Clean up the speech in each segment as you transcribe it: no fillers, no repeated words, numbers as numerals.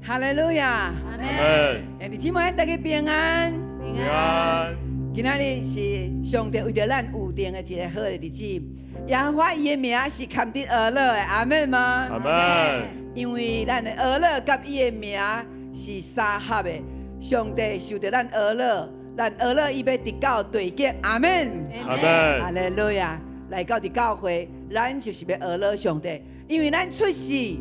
哈利路亞，阿門。兄弟姊妹，大家平安。平安。今仔日是上帝為著咱預定的一个好的日子。耶和華伊的名是堪得呵咾的，阿門嗎？阿門。因為咱的呵咾佮伊的名是相合的，上帝受著咱呵咾，咱呵咾伊欲得到地極，阿門。阿門。哈利路亞，來到佇教會，咱就是欲呵咾上帝，因為咱出世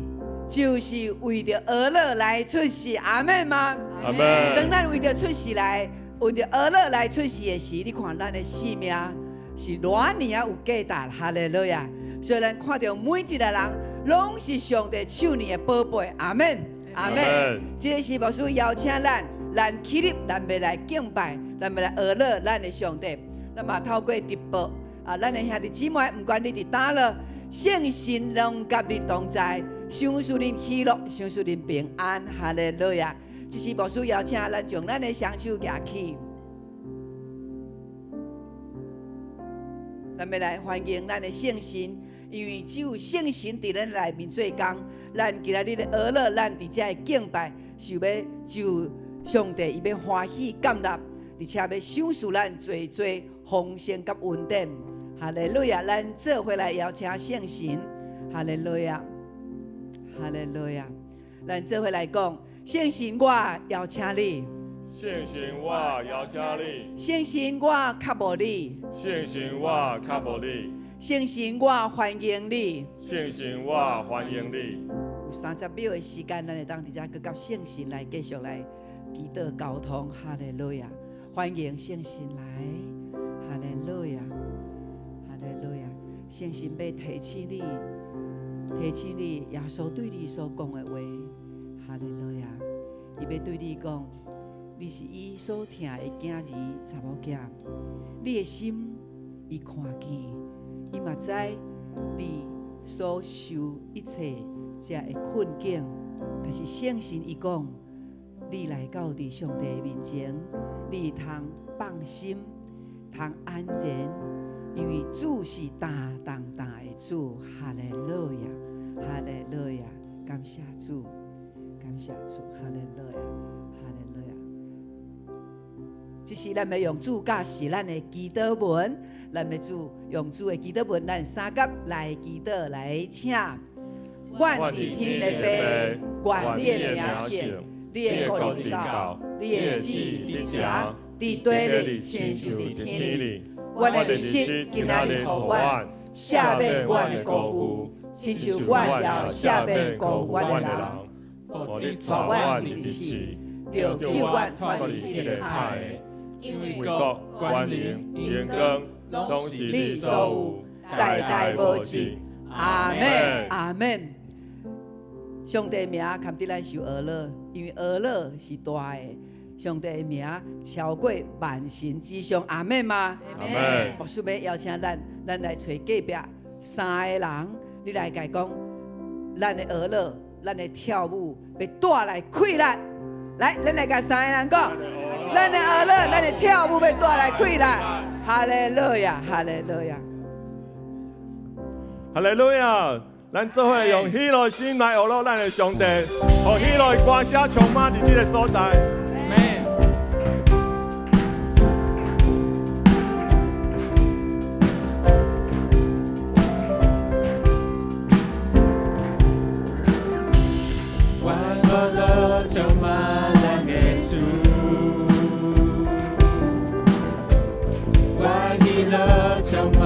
就是為著呵咾來出世，阿門嗎？阿門。當咱為著出世來，為著呵咾來出世的時，你看咱的生命是偌爾仔有價值，哈利路亞。所以咱看著每一个人，攏是上帝手裡的寶貝，阿門，阿門。這个是牧師邀請咱，咱起立，咱欲來敬拜，咱欲來呵咾咱的上帝。咱嘛透過直播啊，咱的兄弟姊妹，毋管你佇佗落，聖神攏佮你同在，賞賜恁喜樂，賞賜恁平安，哈利路亞。這是牧師邀請咱將咱的雙手舉起，咱欲來歡迎咱的聖神，因為只有聖神佇咱內面做工，咱今仔日的呵咾，咱佇遮的敬拜，是欲就上帝伊欲歡喜接納，而且欲賞賜咱濟濟豐盛佮恩典。哈利路亞！咱做伙來邀請聖神，哈利路亞，哈利路亞！咱做伙來講。聖神，我邀請你。聖神，我邀請你。聖神，我渴慕你。聖神，我渴慕你。聖神，我歡迎你。聖神，我歡迎你。有30秒的時間，咱會當佇遮閣佮聖神來繼續來祈禱溝通。哈利路亞，歡迎聖神來。哈利路亞，哈利路亞。聖神欲提醒你，提醒你耶穌對你所講的話。哈利路亞！伊欲對你講，你是伊所疼的囝兒、查某囝，你的心伊看見，伊嘛知你所受一切這的困境。但是聖神伊講，你來到佇上帝面前，你通放心，通安然，因為主是擔重擔的主。哈利路亞，哈利路亞，感謝主。感謝主，哈利路亞，哈利路亞。這是咱欲用主教示咱的祈禱文，咱欲主用主的祈禱文，咱三甲來祈禱來請。阮佇天的父，願你的名聖，你的國臨到，你的旨意佇遮，佇地裡親像佇天裡。阮的日食今仔日予阮，赦免阮的過誤，親像阮也赦免辜負阮的人。無你帶阮入試，著救阮脫離彼个歹的。因為國、權能、榮光，攏是你所有，代代無盡。阿門，阿門。上帝名堪得咱受呵咾，因為呵咾是大的。上帝的名超過萬神之上，阿門嗎？阿門。牧師欲邀請咱，咱來揣隔壁三个人，你來共伊講，咱的呵咾。咱的跳舞欲帶來快樂，來，咱來共三個人講，咱的呵咾，咱的跳舞欲帶來快樂，哈利路亞，哈利路亞，哈利路亞，咱做伙用喜樂心來呵咾咱的上帝，予喜樂的歌聲充滿佇這个所在。充滿咱的主，我喜樂充滿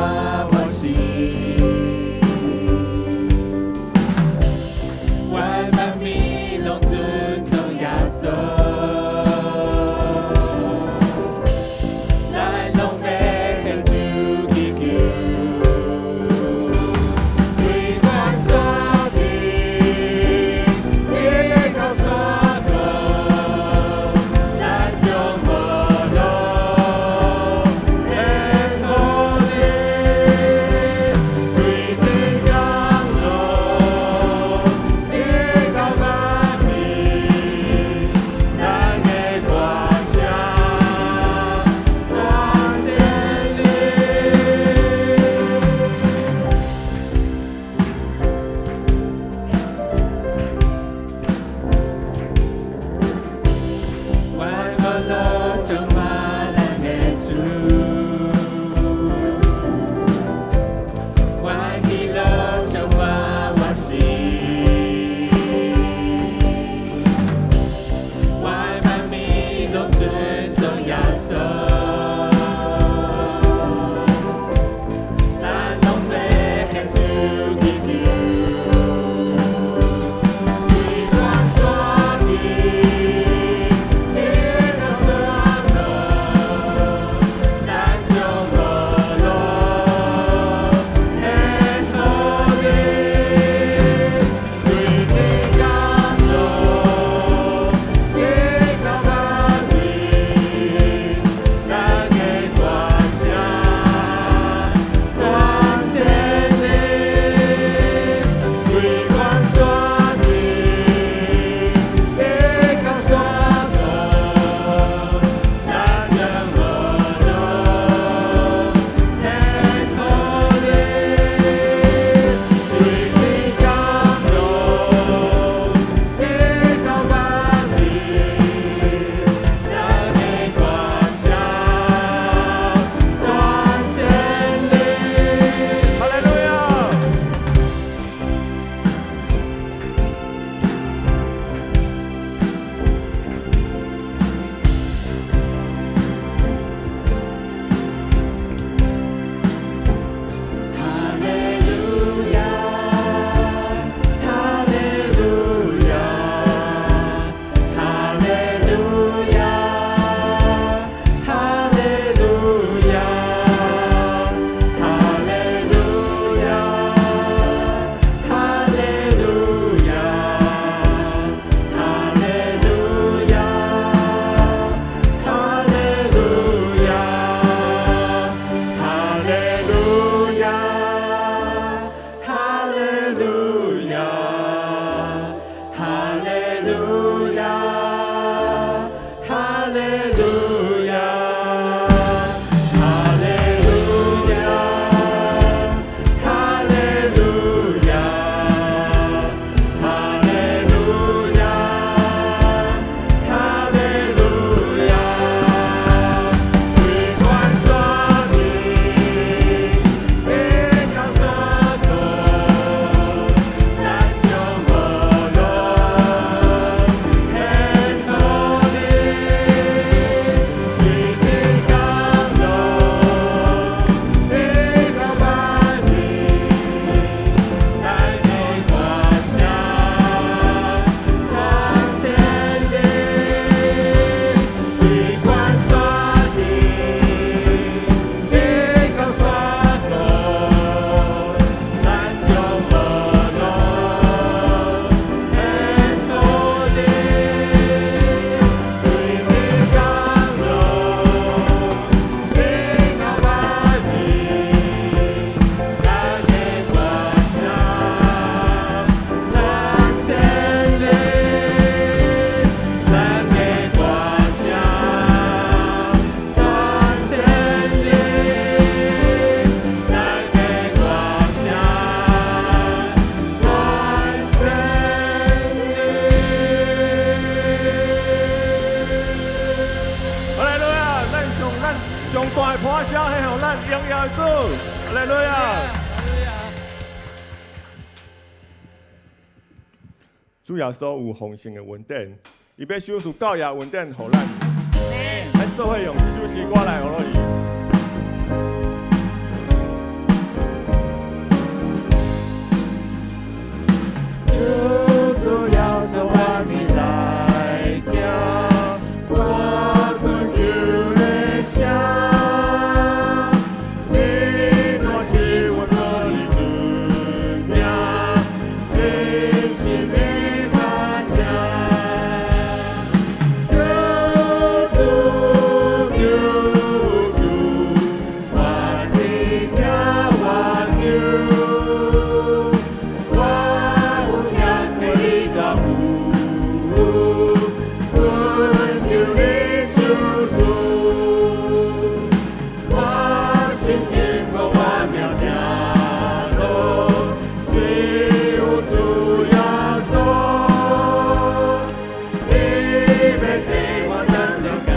我心，我萬民攏尊崇耶穌。利路亞，哈利路亞，哈利路亞，哈利路亞，哈利路亞，哈利路亞。對關山頂，爬到山高，咱將樂樂獻予你，對天降落，地到萬里，咱的歌聲傳千里，對關山頂，爬到山高，咱將樂樂獻予你，對天降落，地到萬里，咱的歌聲傳千里，咱的歌聲傳千里，咱的歌聲傳千里。哈利路亞！咱將咱上大的破聲獻予咱榮耀的主。哈利路亞！哈利路亞。主耶穌有豐盛的恩典，伊欲賞賜教業恩典予咱。咱做伙用這首詩歌來學落伊。求主耶穌，願你來聽我懇求的聲。你若是阮予你出名，深深的感謝。求主，求主，願你聽我求。我有欠缺你大有，懇求你賞賜。我心希望我命正路，只有主耶穌，伊欲替我擔了艱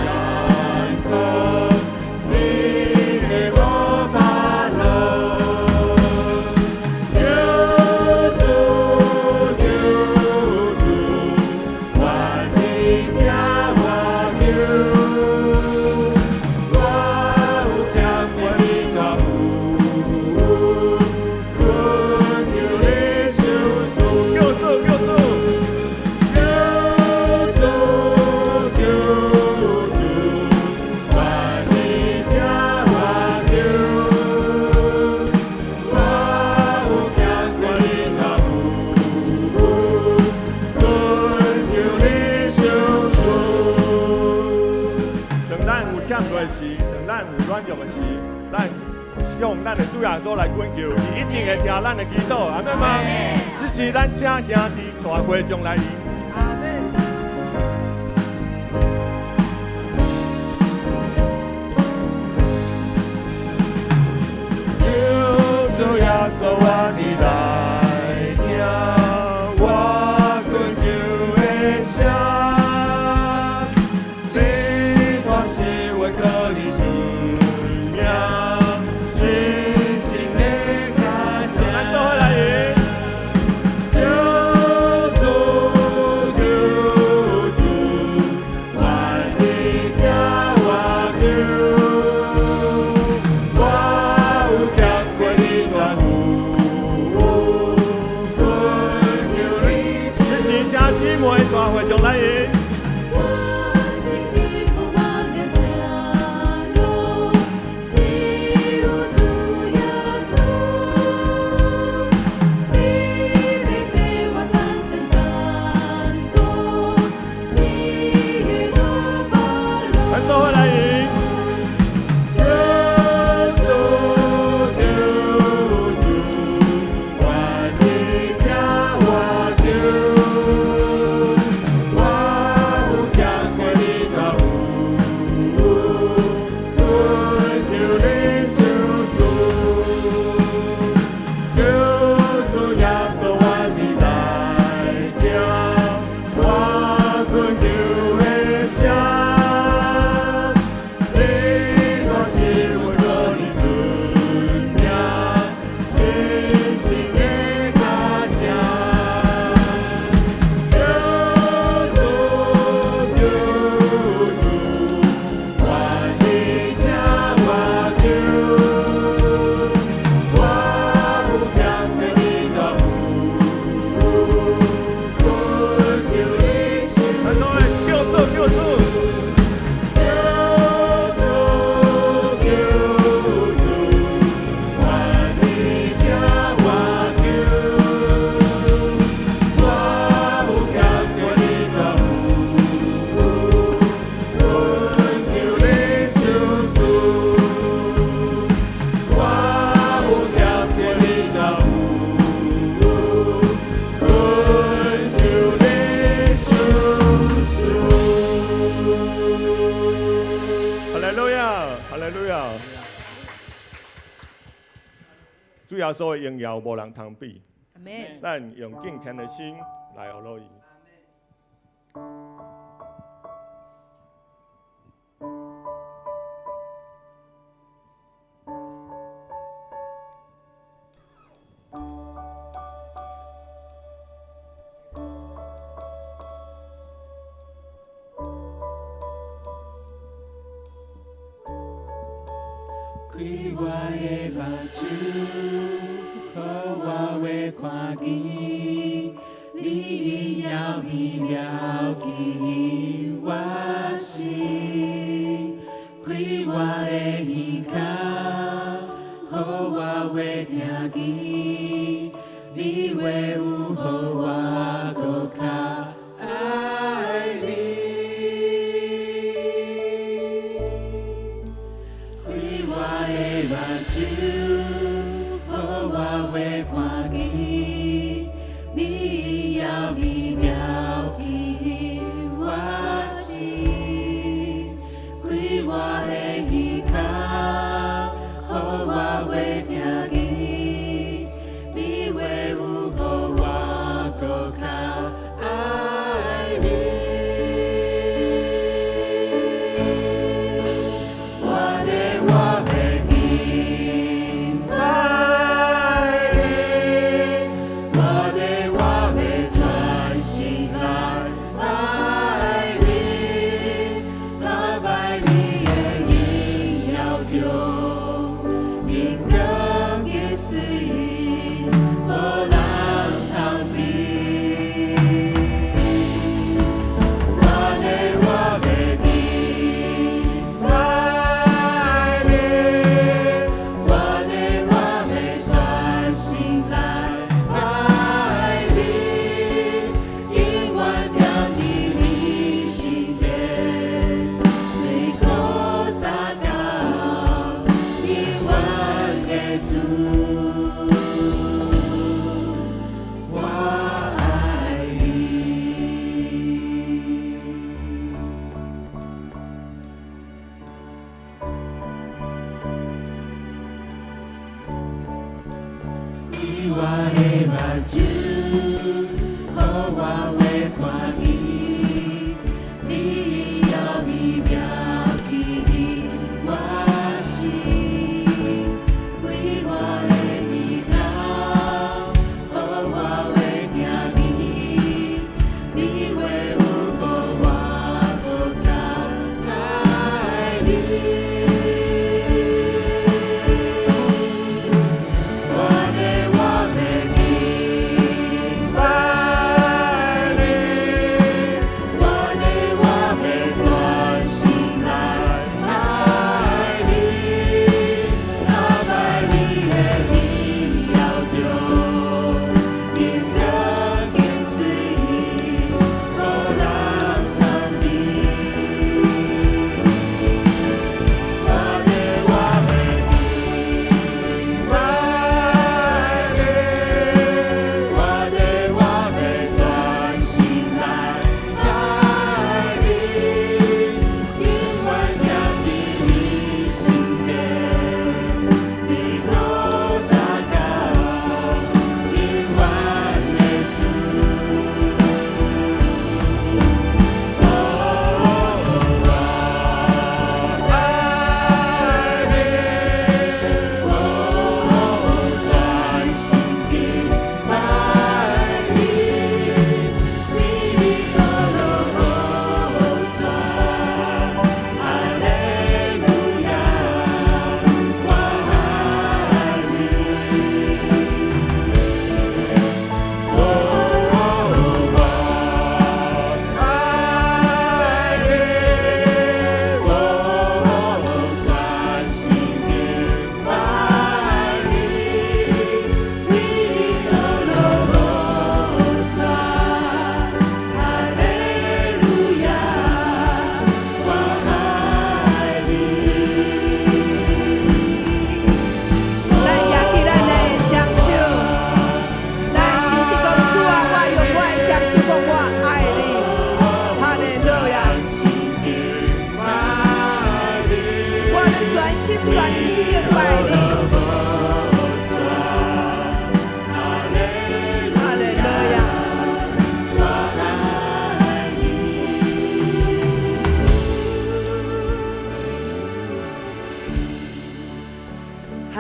苦，伊的無百路。求主，求主，願你聽我求。我有欠缺你大有，懇求你賞賜。叫主，叫主！求主，求主，願你聽我求。我有欠缺你大有，懇求你賞賜。當咱有欠缺的時，當咱有軟弱的時，咱向咱的主耶穌來懇求，伊一定會聽咱的祈禱，阿們嗎？這時咱請兄弟帶會眾來迎。阿們。求主耶穌，願你來聽我懇求的聲。你大是話靠你生命，深深的感謝。咱做伙來迎。求主，求主，願你聽我求。我有欠缺你大有，懇求你這時請姊妹帶會眾來迎。我心希望我命正路，只有主耶穌，你欲替我擔當艱苦，你的無百路。咱做伙來迎。求主，求主，願你聽我求。耶穌的榮耀無人通比。阿們。咱用敬虔的心來學落伊。開我的目睭，予我會看見，你榮耀美妙奇我心。開我的耳孔，予我會聽見，你話有予我閣較愛你。開我的目睭，予我會看見，你榮耀美妙奇我心。開我的耳孔，予我會聽見，你話有予我閣較愛你。我的我欲敬拜你，我的我欲專心來愛你，敬拜你的榮耀中，榮光的水，無人通比。我的我欲敬拜你，我的我欲專心來愛你，永遠踮佇你身邊，對古早到永遠的主，我愛你。開我的目睭，予我會看見，你榮耀美妙奇我心。開我的耳孔，予我會聽見，你話有予我閣較愛你。我的我欲敬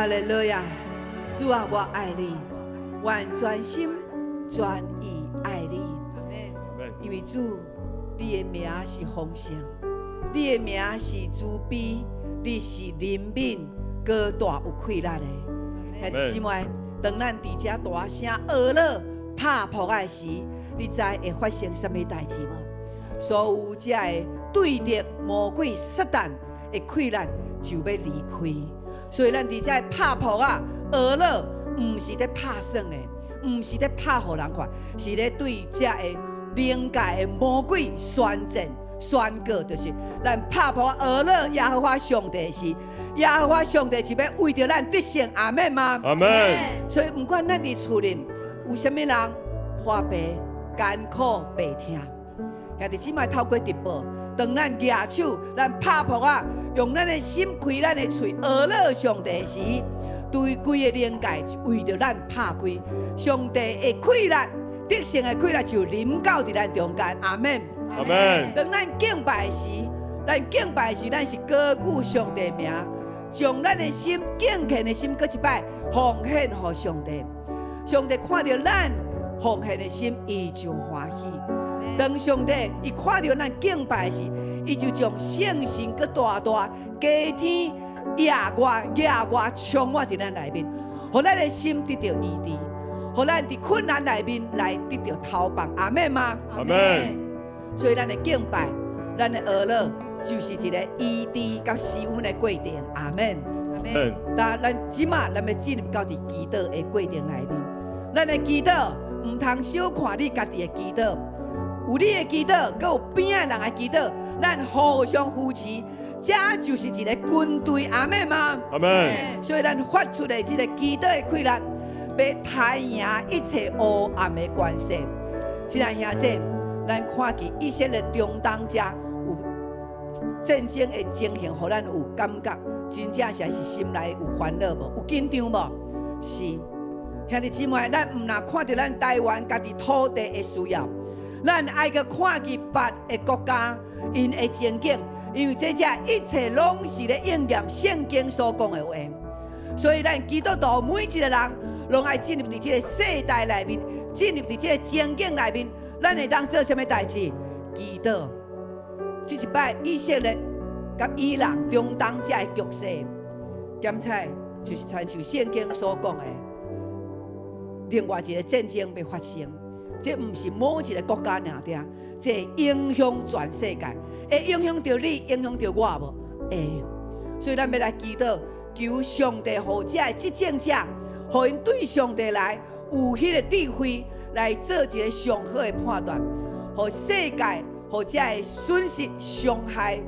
哈利路亞！主啊，我愛你，願全心全意愛你。因為主，你的名是豐盛，你的名是慈悲，你是憐憫，閣大有氣力的。兄弟姊妹，當咱佇遮大聲呵咾拍噗仔時，你知會發生啥物代誌無？所有這个對敵魔鬼撒旦的氣力就欲離開。所以咱佇遮拍噗仔呵咾，毋是咧拍耍的，毋是咧拍予人看，是咧對這个靈界的魔鬼宣戰宣告，就是咱拍噗仔呵咾耶和華上帝時，耶和華上帝就欲為著咱得勝，阿們嗎？阿們。所以毋管咱佇厝裡有啥物人破病、艱苦、病痛，兄弟姊妹透過直播，當咱舉手，咱拍噗仔，用咱的心開咱的喙，呵咾上帝時，對規个靈界為著咱拍開，上帝的氣力，得勝的氣力就臨到佇咱中間，阿們。阿們。當咱敬拜時，咱敬拜時，咱是高舉上帝名，將咱的心敬虔的心，閣一擺奉獻予上帝。上帝看著咱奉獻的心，伊就歡喜。當上帝伊看著咱敬拜時，伊就將聖神閣大大加添額外額外充滿佇咱內面，予咱的心得著醫治，予咱佇困難內面來得著投放。阿們嗎？阿們。所以咱的敬拜，咱的呵咾，就是一个醫治佮施恩的過程。阿們。阿們。但咱這馬咱欲進入到佇祈禱的過程內面，咱的祈禱毋通小看你家己的祈禱，有你的祈禱，閣有邊仔人的祈禱，咱互相扶持，這就是一個軍隊。阿們嗎？阿們。所以咱發出的這個祈禱的氣力，欲彈贏一切黑暗的權勢。親愛兄弟，咱看見以色列中東遮有戰爭的情形，予咱有感覺，真正是是心內有煩惱無？有緊張無？是。兄弟姊妹，咱毋若看著咱台灣家己土地的需要，咱愛閣看見別的國家𪜶的情景，因為這遮一切攏是咧應驗聖經所講的話。所以咱基督徒每一個人，攏愛進入佇這个世代內面，進入佇這个情景內面，咱會當做啥物代誌？祈禱。這一擺以色列佮伊朗中東遮的局勢，檢測就是親像聖經所講的，另外一個戰爭欲發生。這毋是某一個國家爾爾，這會影響全世界，會影響著你，影響著我無？會。所以咱欲來祈禱，求上帝予這个執政者，予𪜶對上帝來有彼个智慧，來做一个上好的判斷，予世界，予這个損失傷害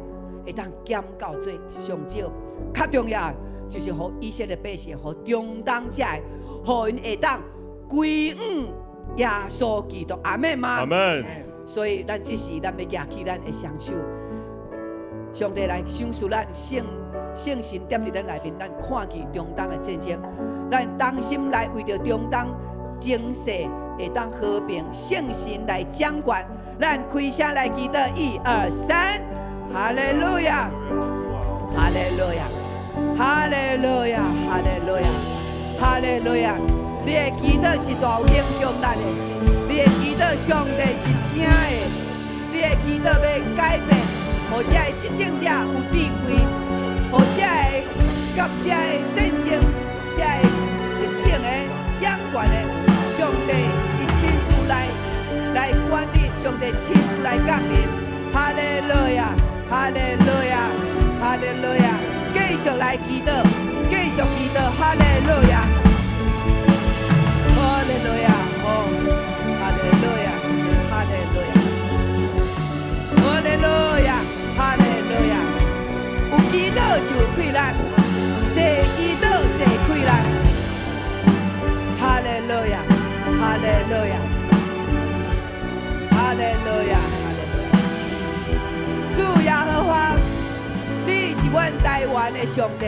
會當減到最上少。較重要的就是予以色列百姓，予中東遮的，予𪜶會當歸向耶穌基督。阿們嗎？阿們。所以咱這時咱欲舉起咱的雙手，上帝來賞賜咱聖聖神踮佇咱內面，咱看見中東的戰爭，咱同心來為著中東情勢會當和平，聖神來掌權。咱開聲來祈禱，一二三，哈利路亞，哈利路亞，哈利路亞，哈利路亞，哈利路亞。你的祈禱是大有影響力的，你的祈禱上帝是聽的，你的祈禱欲改變，予這个執政者有智慧，予這个佮這个戰爭、這个執政的掌權的上帝，伊親自來管理，上帝親自來降臨。哈利路亞，哈利路亞，哈利路亞，繼續來祈禱，繼續祈禱，哈利路亞，哈利路亞，哦，哈利路亞，哈利路亞，哈利路亞，哈利路亞，有祈禱就有氣力，濟祈禱濟氣力，哈利路亞，哈利路亞，哈利路亞，哈利路亞。主耶和華，你是阮台灣的上帝，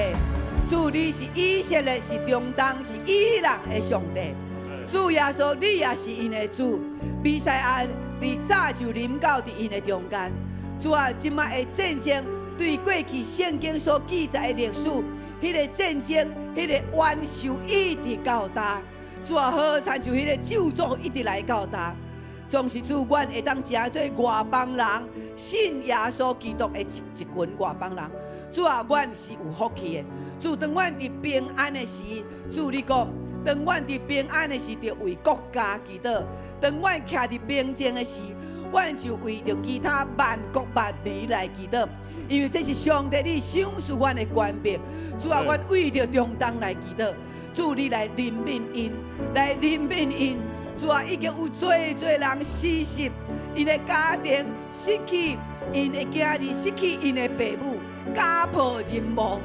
主你是以色列，是中東，是伊朗的上帝。主耶穌，你也是𪜶的主。彌賽亞，你早就臨到佇𪜶的中間。主啊，這擺的戰爭對過去聖經所記載的歷史，彼个戰爭、彼個冤仇一直到今。主啊，好親像彼個咒詛一直來到今。總是主，阮會當成做外邦人，信耶穌基督的一群外邦人。主啊，阮是有福氣的。主，當阮佇平安的時，主你講，當阮佇平安的時，就為國家祈禱；當阮徛佇平靜的時，阮就為著其他萬國萬民來祈禱。因為這是上帝你賞賜阮的權柄。主啊，阮為著中東來祈禱。主你來憐憫𪜶，來憐憫𪜶。主啊，已經有濟濟人死失，𪜶的家庭失去，𪜶的囝兒失去，𪜶的爸母，家破人亡。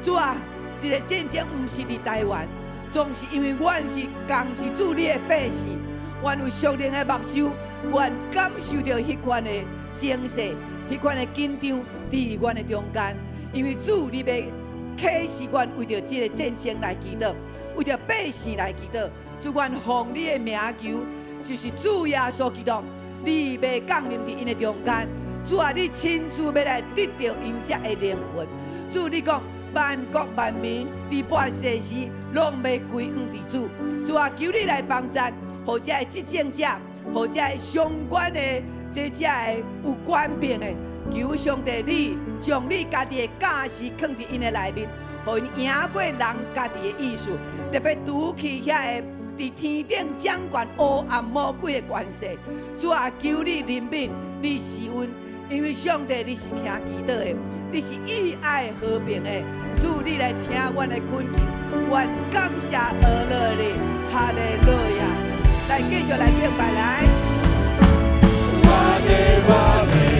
主啊，這个戰爭毋是佇台灣，總是因為阮是仝是主你的百姓，阮有屬靈的目睭，阮感受著彼款的情勢，彼款的緊張佇阮的中間。因為主你欲啟示阮為著這个戰爭來祈禱，為著百姓來祈禱。主，阮奉你的名求，就是主耶穌基督，你欲降臨佇𪜶的中間。主啊，你親自欲來得著𪜶遮的靈魂。主，你講萬國萬民佇末世時，攏欲歸向佇主。主啊，求你來幫贊，予遮的執政者，予遮的相關的這遮的有權柄的，求上帝你將你家己的教示囥佇𪜶的內面，予𪜶贏過人家己的意思，特別除去遐个佇天頂掌權黑暗魔鬼的權勢。主啊，求你憐憫，你施恩，因為上帝你是聽祈禱的，你是意愛和平的。主，你來聽阮的懇求，阮感謝阿樂你，哈利路亞。來繼續來敬拜來。舉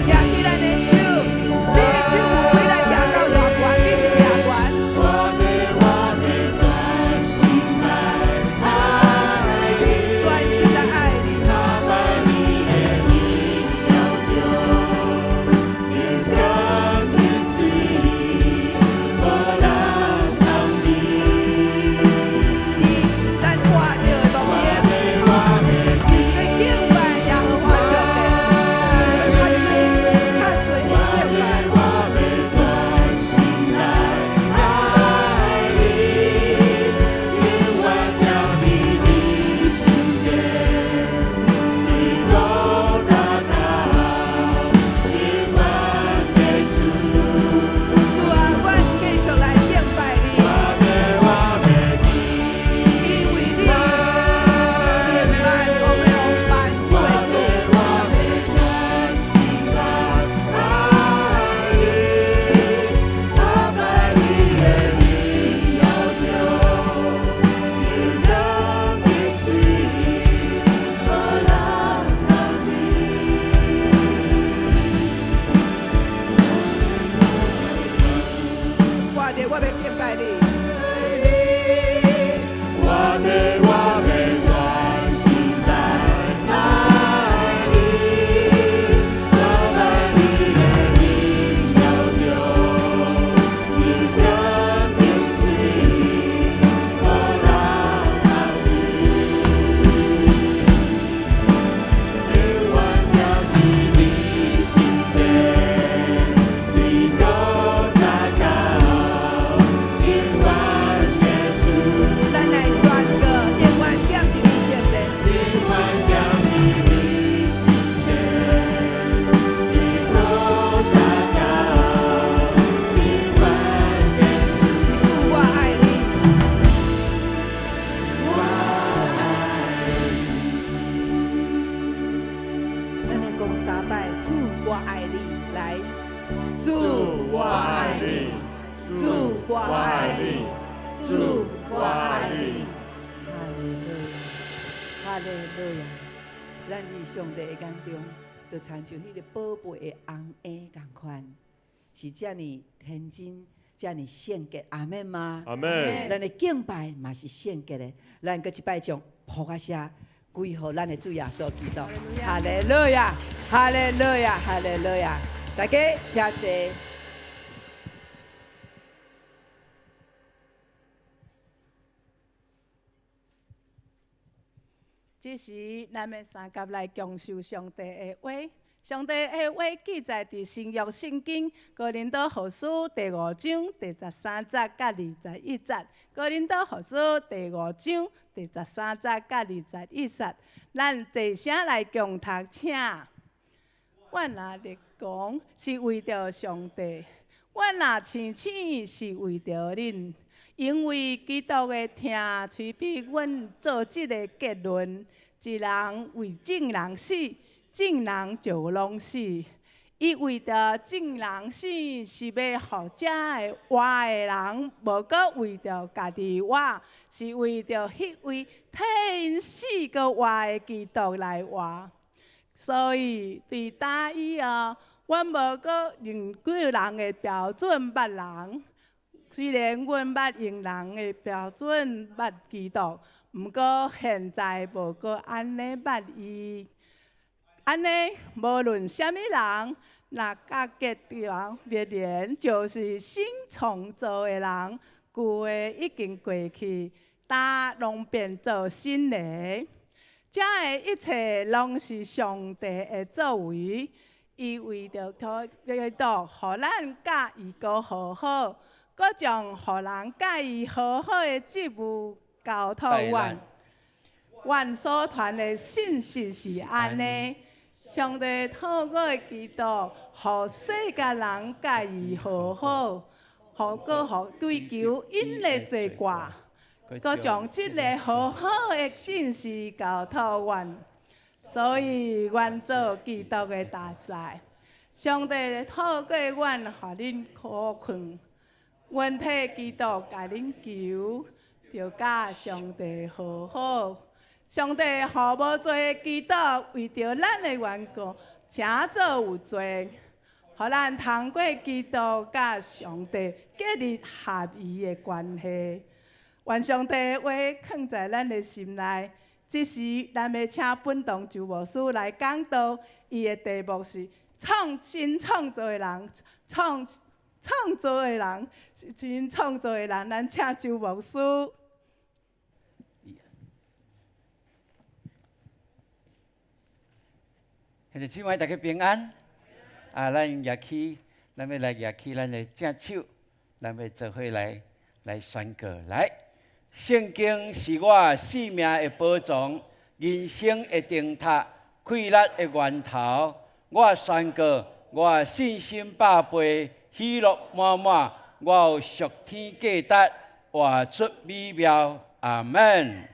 起咱的手，你的手有開來舉到偌懸，你就舉懸。全心來愛你。是，咱活著的目的，就是欲敬拜耶和華上帝。較濟較濟的敬拜。主啊，阮繼續來敬拜你，因為你是萬王的王，萬主的主。我的，我欲敬拜你。我的我欲專心來愛你，敬拜你的榮耀中，永遠跟隨，無人通比。永遠踮佇你身邊，對古早到永遠的主。咱來宣告，永遠踮佇你身邊。永遠踮佇你身邊，對古早到永遠的主。主，我愛你。我愛咱來講三擺，主，我愛你。來，主，我愛你，主，我愛你，主，我愛你。哈利路亞，哈利路亞。咱佇上帝的眼中，就親像彼個寶貝的紅嬰仝款，是遮爾天真，遮爾聖潔。阿們嗎？阿們。咱的敬拜嘛是聖潔的，咱閣一擺將噗仔聲歸予咱的主耶穌基督。哈利路亞，哈利路亞，哈利路亞！大家請坐。這時，咱欲相佮來享受上帝的話，上帝的話記載佇新約聖經哥林多後書第五章第十三節佮二十一節。哥林多後書第五章第十三節佮二十一節，咱齊聲來共讀，請。阮若立功是為著上帝，阮若清醒是為著恁，因為基督的疼催逼阮做這个結論：一人為眾人死，眾人就攏死。伊為著眾人死，是欲予遮个活的人，無閣為著家己活，是為著彼位替𪜶死閣活的基督來活。所以，對今以後，阮無閣用舊人的標準捌人。雖然阮捌用人的標準捌基督，毋過現在無閣按呢捌伊。按呢，無論啥物人，若佮基督結連，就是新創造的人，舊的已經過去，焦攏變做新的。這个一切攏是上帝的作為，伊為著基督，予咱佮伊閣和好，閣將予人佮伊和好的職務交託阮。阮所傳的信息是按呢，上帝透過基督，予世界人佮伊和好，予閣予追求𪜶的罪過。閣將這个和好的信息交託阮，所以阮做基督的大使。上帝透過阮，予恁苦勸，阮替基督共恁求，著佮上帝和好。上帝予無罪的基督為著咱的緣故，成做有罪，予咱通過基督佮上帝建立合宜的關係。願上帝的話囥在咱的心內。這時，咱欲請本堂周牧師來講道，伊的題目是創新創造的人，創創造的人，是新創造的人。咱請周牧師。兄弟姊妹，大家平安。啊，咱舉起，咱欲來舉起咱的正手，咱欲做伙來來宣告來。聖經是我性命的寶藏，人生的燈塔，快樂的源頭。我宣告，我信心百倍，喜樂滿滿。我有屬天價值，活出美妙。阿門。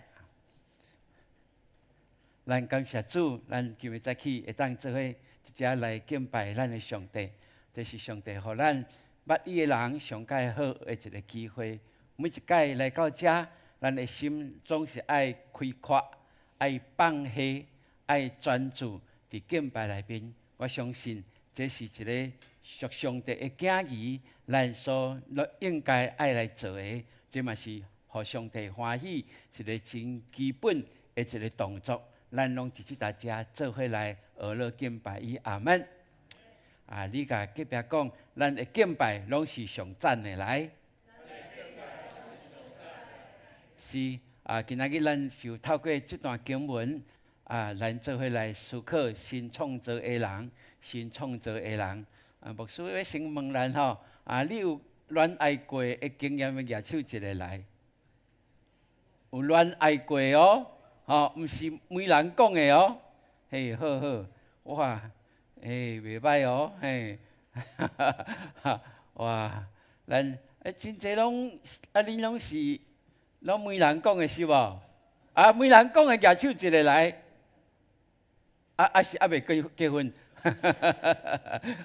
咱感謝主，咱今日早起會當做伙佇遮來敬拜咱的上帝，這是上帝予咱捌伊的人上蓋好的一个機會。每一擺來到遮，咱的心總是愛開闊、愛放下、愛專注佇敬拜內面。我相信這是一个屬上帝的囝兒，咱所應該愛來做的，這嘛是予上帝歡喜一个真基本的一个動作。咱攏佇這搭遮做伙來學樂敬拜伊，阿門。啊，你共隔壁講，咱的敬拜攏是上讚的來。是啊，今仔日咱就透過這段經文啊，咱做伙來思考新創造的人，新創造的人。啊，牧師欲先問咱吼，啊，你有戀愛過的經驗，欲舉手一个來。有戀愛過哦，吼，毋是每人講的哦。嘿，好好，哇，欸，袂䆀哦，嘿，哈，哇，咱欸真濟攏啊，恁攏是。攏沒人講的是無？啊，沒人講的舉手一个來。啊啊是猶未結結婚。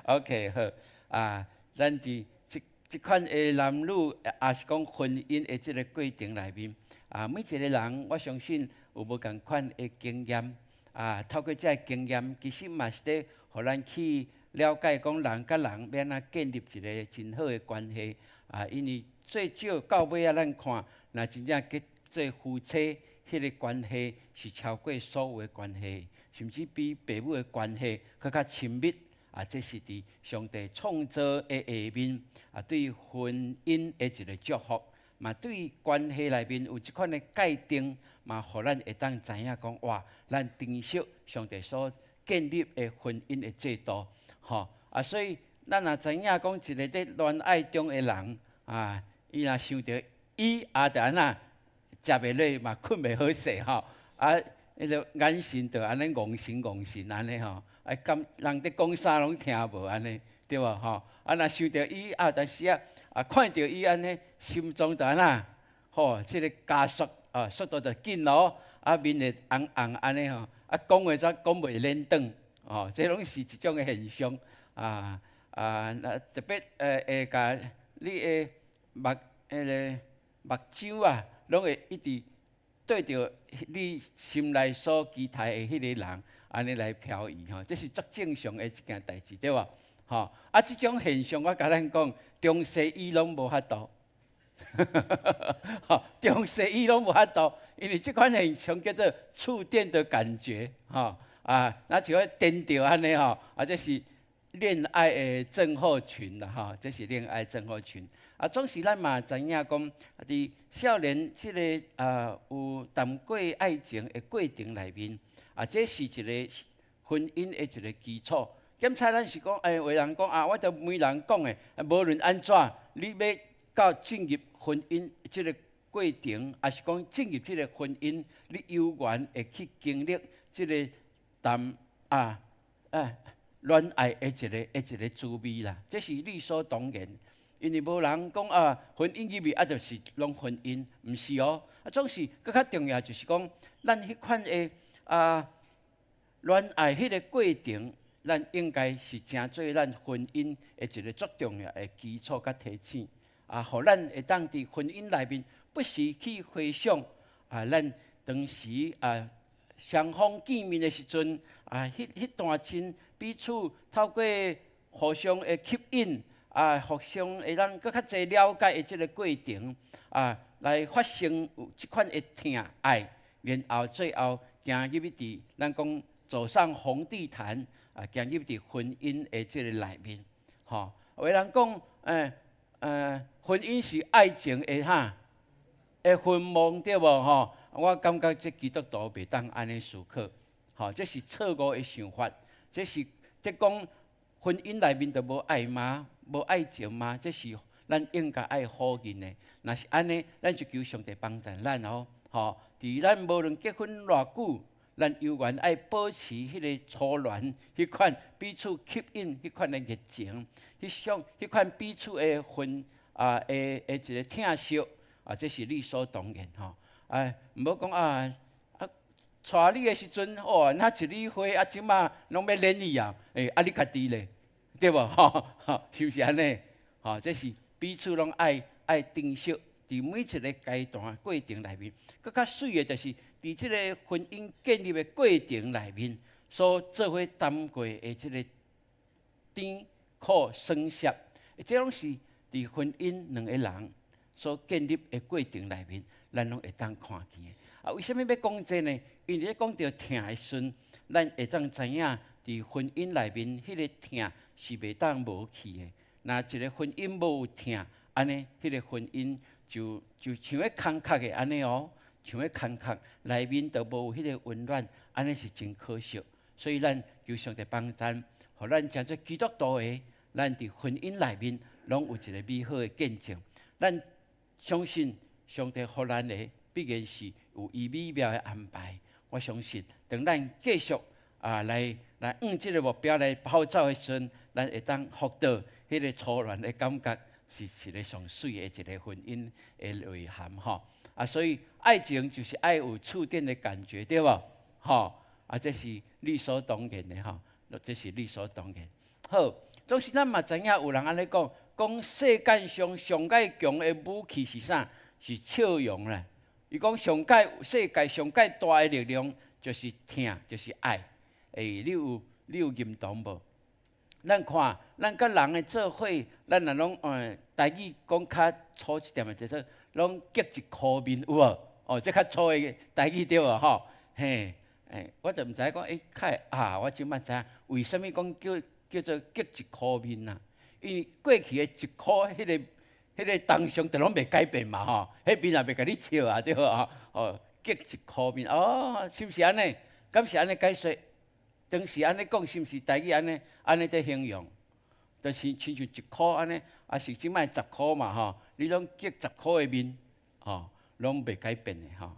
OK 好。啊，咱佇這這款的男女，抑是講婚姻的這个過程內面，啊，每一个人我相信有無仝款的經驗。啊，透過這个經驗，其實嘛是咧，予咱去了解講人佮人欲按怎建立一个真好的關係。啊，因為最少到尾仔，咱看。若真正結做夫妻，彼个關係是超過所有的關係，甚至比父母的關係閣較親密。啊，這是佇上帝創造的下面，啊，對婚姻的一个祝福，嘛對關係內面有這款的界定，嘛予咱會當知影講，哇，咱珍惜上帝所建立的婚姻的制度，吼啊，所以咱若知影講一个佇戀愛中的人啊，伊若想著伊啊，就按怎食袂落嘛，睏袂好勢吼，啊，彼个眼神就按呢戇神戇神按呢吼，啊，敢人佇講啥攏聽無按呢，對無吼？啊，若想著伊啊，但是啊，啊，看著伊按呢，心臟就按怎，吼，這个加速啊，速度就緊咯，啊，面會紅紅按呢吼，啊，講話煞講袂連轉，吼，這攏是一種的現象，啊啊，那特別會共你的目彼个目睭啊，攏會一直對著你心內所期待的彼个人，按呢來飄移吼，這是足正常的一件代誌，對無？吼，啊，這種現象我共咱講，中西醫攏無法度，吼，中西醫攏無法度，因為這款現象叫做觸電的感覺，吼，啊，若像電著按呢吼，啊，這是戀愛的症候群啦，吼，這是戀愛症候群。啊，總是咱嘛知影講，佇少年這个啊有談過愛情的過程內面，啊，這是一个婚姻的一个基礎。檢查咱是講，欸，有的人講啊，我著問人講的，無論按怎，你欲到進入婚姻這个過程，抑是講進入這个婚姻，你有緣會去經歷這个談啊啊戀愛的一个滋味啦，這是理所當然。因為無人講啊，婚姻入去啊，就是攏婚姻，毋是哦。啊，總是閣較重要就是講，咱彼款的啊戀愛彼个過程，咱應該是成做咱婚姻的一个足重要的基礎佮提醒。啊，予咱會當佇婚姻內面不時去回想啊，咱當時啊雙方見面的時陣啊，彼段真彼此透過互相的吸引啊，互相會當閣較濟了解的這个過程啊，來發生有這款的疼愛，然後最後行入去佇咱講走上紅地毯啊，行入佇婚姻的這个內面，吼。有的人講，婚姻是愛情的哈的墳墓對無吼？我感覺這基督徒袂當按呢思考，吼，這是錯誤的想法，這是佇講婚姻內面就無愛嗎？無愛情嗎？這是咱應該愛否認的。若是按呢，咱就求上帝幫助咱哦，吼！佇咱無論結婚偌久，咱猶原愛保持彼个初戀，彼款彼此吸引，彼款的熱情，彼款彼此的分啊的一个疼惜啊，這是理所當然吼。哎，毋好講啊啊，娶你的時陣，哦，若一蕊花啊，這馬攏欲輪去啊，欸，啊你家己咧？對無？吼吼，是毋是按呢？吼，這是彼此攏愛珍惜，佇每一个階段過程內面，閣較媠的，就是佇這个婚姻建立的過程內面，所做伙擔過的這个甜苦酸澀，這攏是佇婚姻兩个人所建立的過程內面，咱攏會當看見的。啊，為啥物欲講這呢？因為咧講著疼的時陣，咱會當知影，佇婚姻內面，彼个疼是袂當無去的。若一个婚姻無有疼，按呢，彼个婚姻就像咧空殼的按呢哦，像咧空殼內面都無彼个溫暖，按呢是真可惜。所以咱求上帝幫贊，予咱成做基督徒的，咱佇婚姻內面攏有一个美好的見證。咱相信上帝予咱的必然是有伊美妙的安排。我相信，當咱繼續啊來向這个目標來跑走的時陣，咱會當獲得彼个初戀的感覺，是一个上媠的一个婚姻的內涵吼。啊，所以愛情就是愛有觸電的感覺，對無？吼，啊，這是理所當然的吼，這是理所當然。好，總是咱嘛知影有人按呢講，講世間上上蓋強的武器是啥？是笑容啦。伊講上蓋世界上蓋大的力量就是疼，就是愛。欸，你有認同無？咱看，咱佮人的做伙，咱若攏台語講較粗一點的，就說攏激一箍面有無？哦，這較粗的台語對無？吼，嘿，欸，我就毋知講，欸，較會啊，我這擺知影為啥物講叫做激一箍面啊？因為過去的一箍彼个當上就攏袂改變嘛，吼，彼面也袂共你笑啊，對無？吼，哦，激一箍面，哦，是毋是按呢？敢是按呢解說？當時按呢講是毋是台語按呢按呢佇形容？就是親像一箍按呢，抑是這擺十箍嘛吼，你攏激十箍的面，吼，攏袂改變的吼，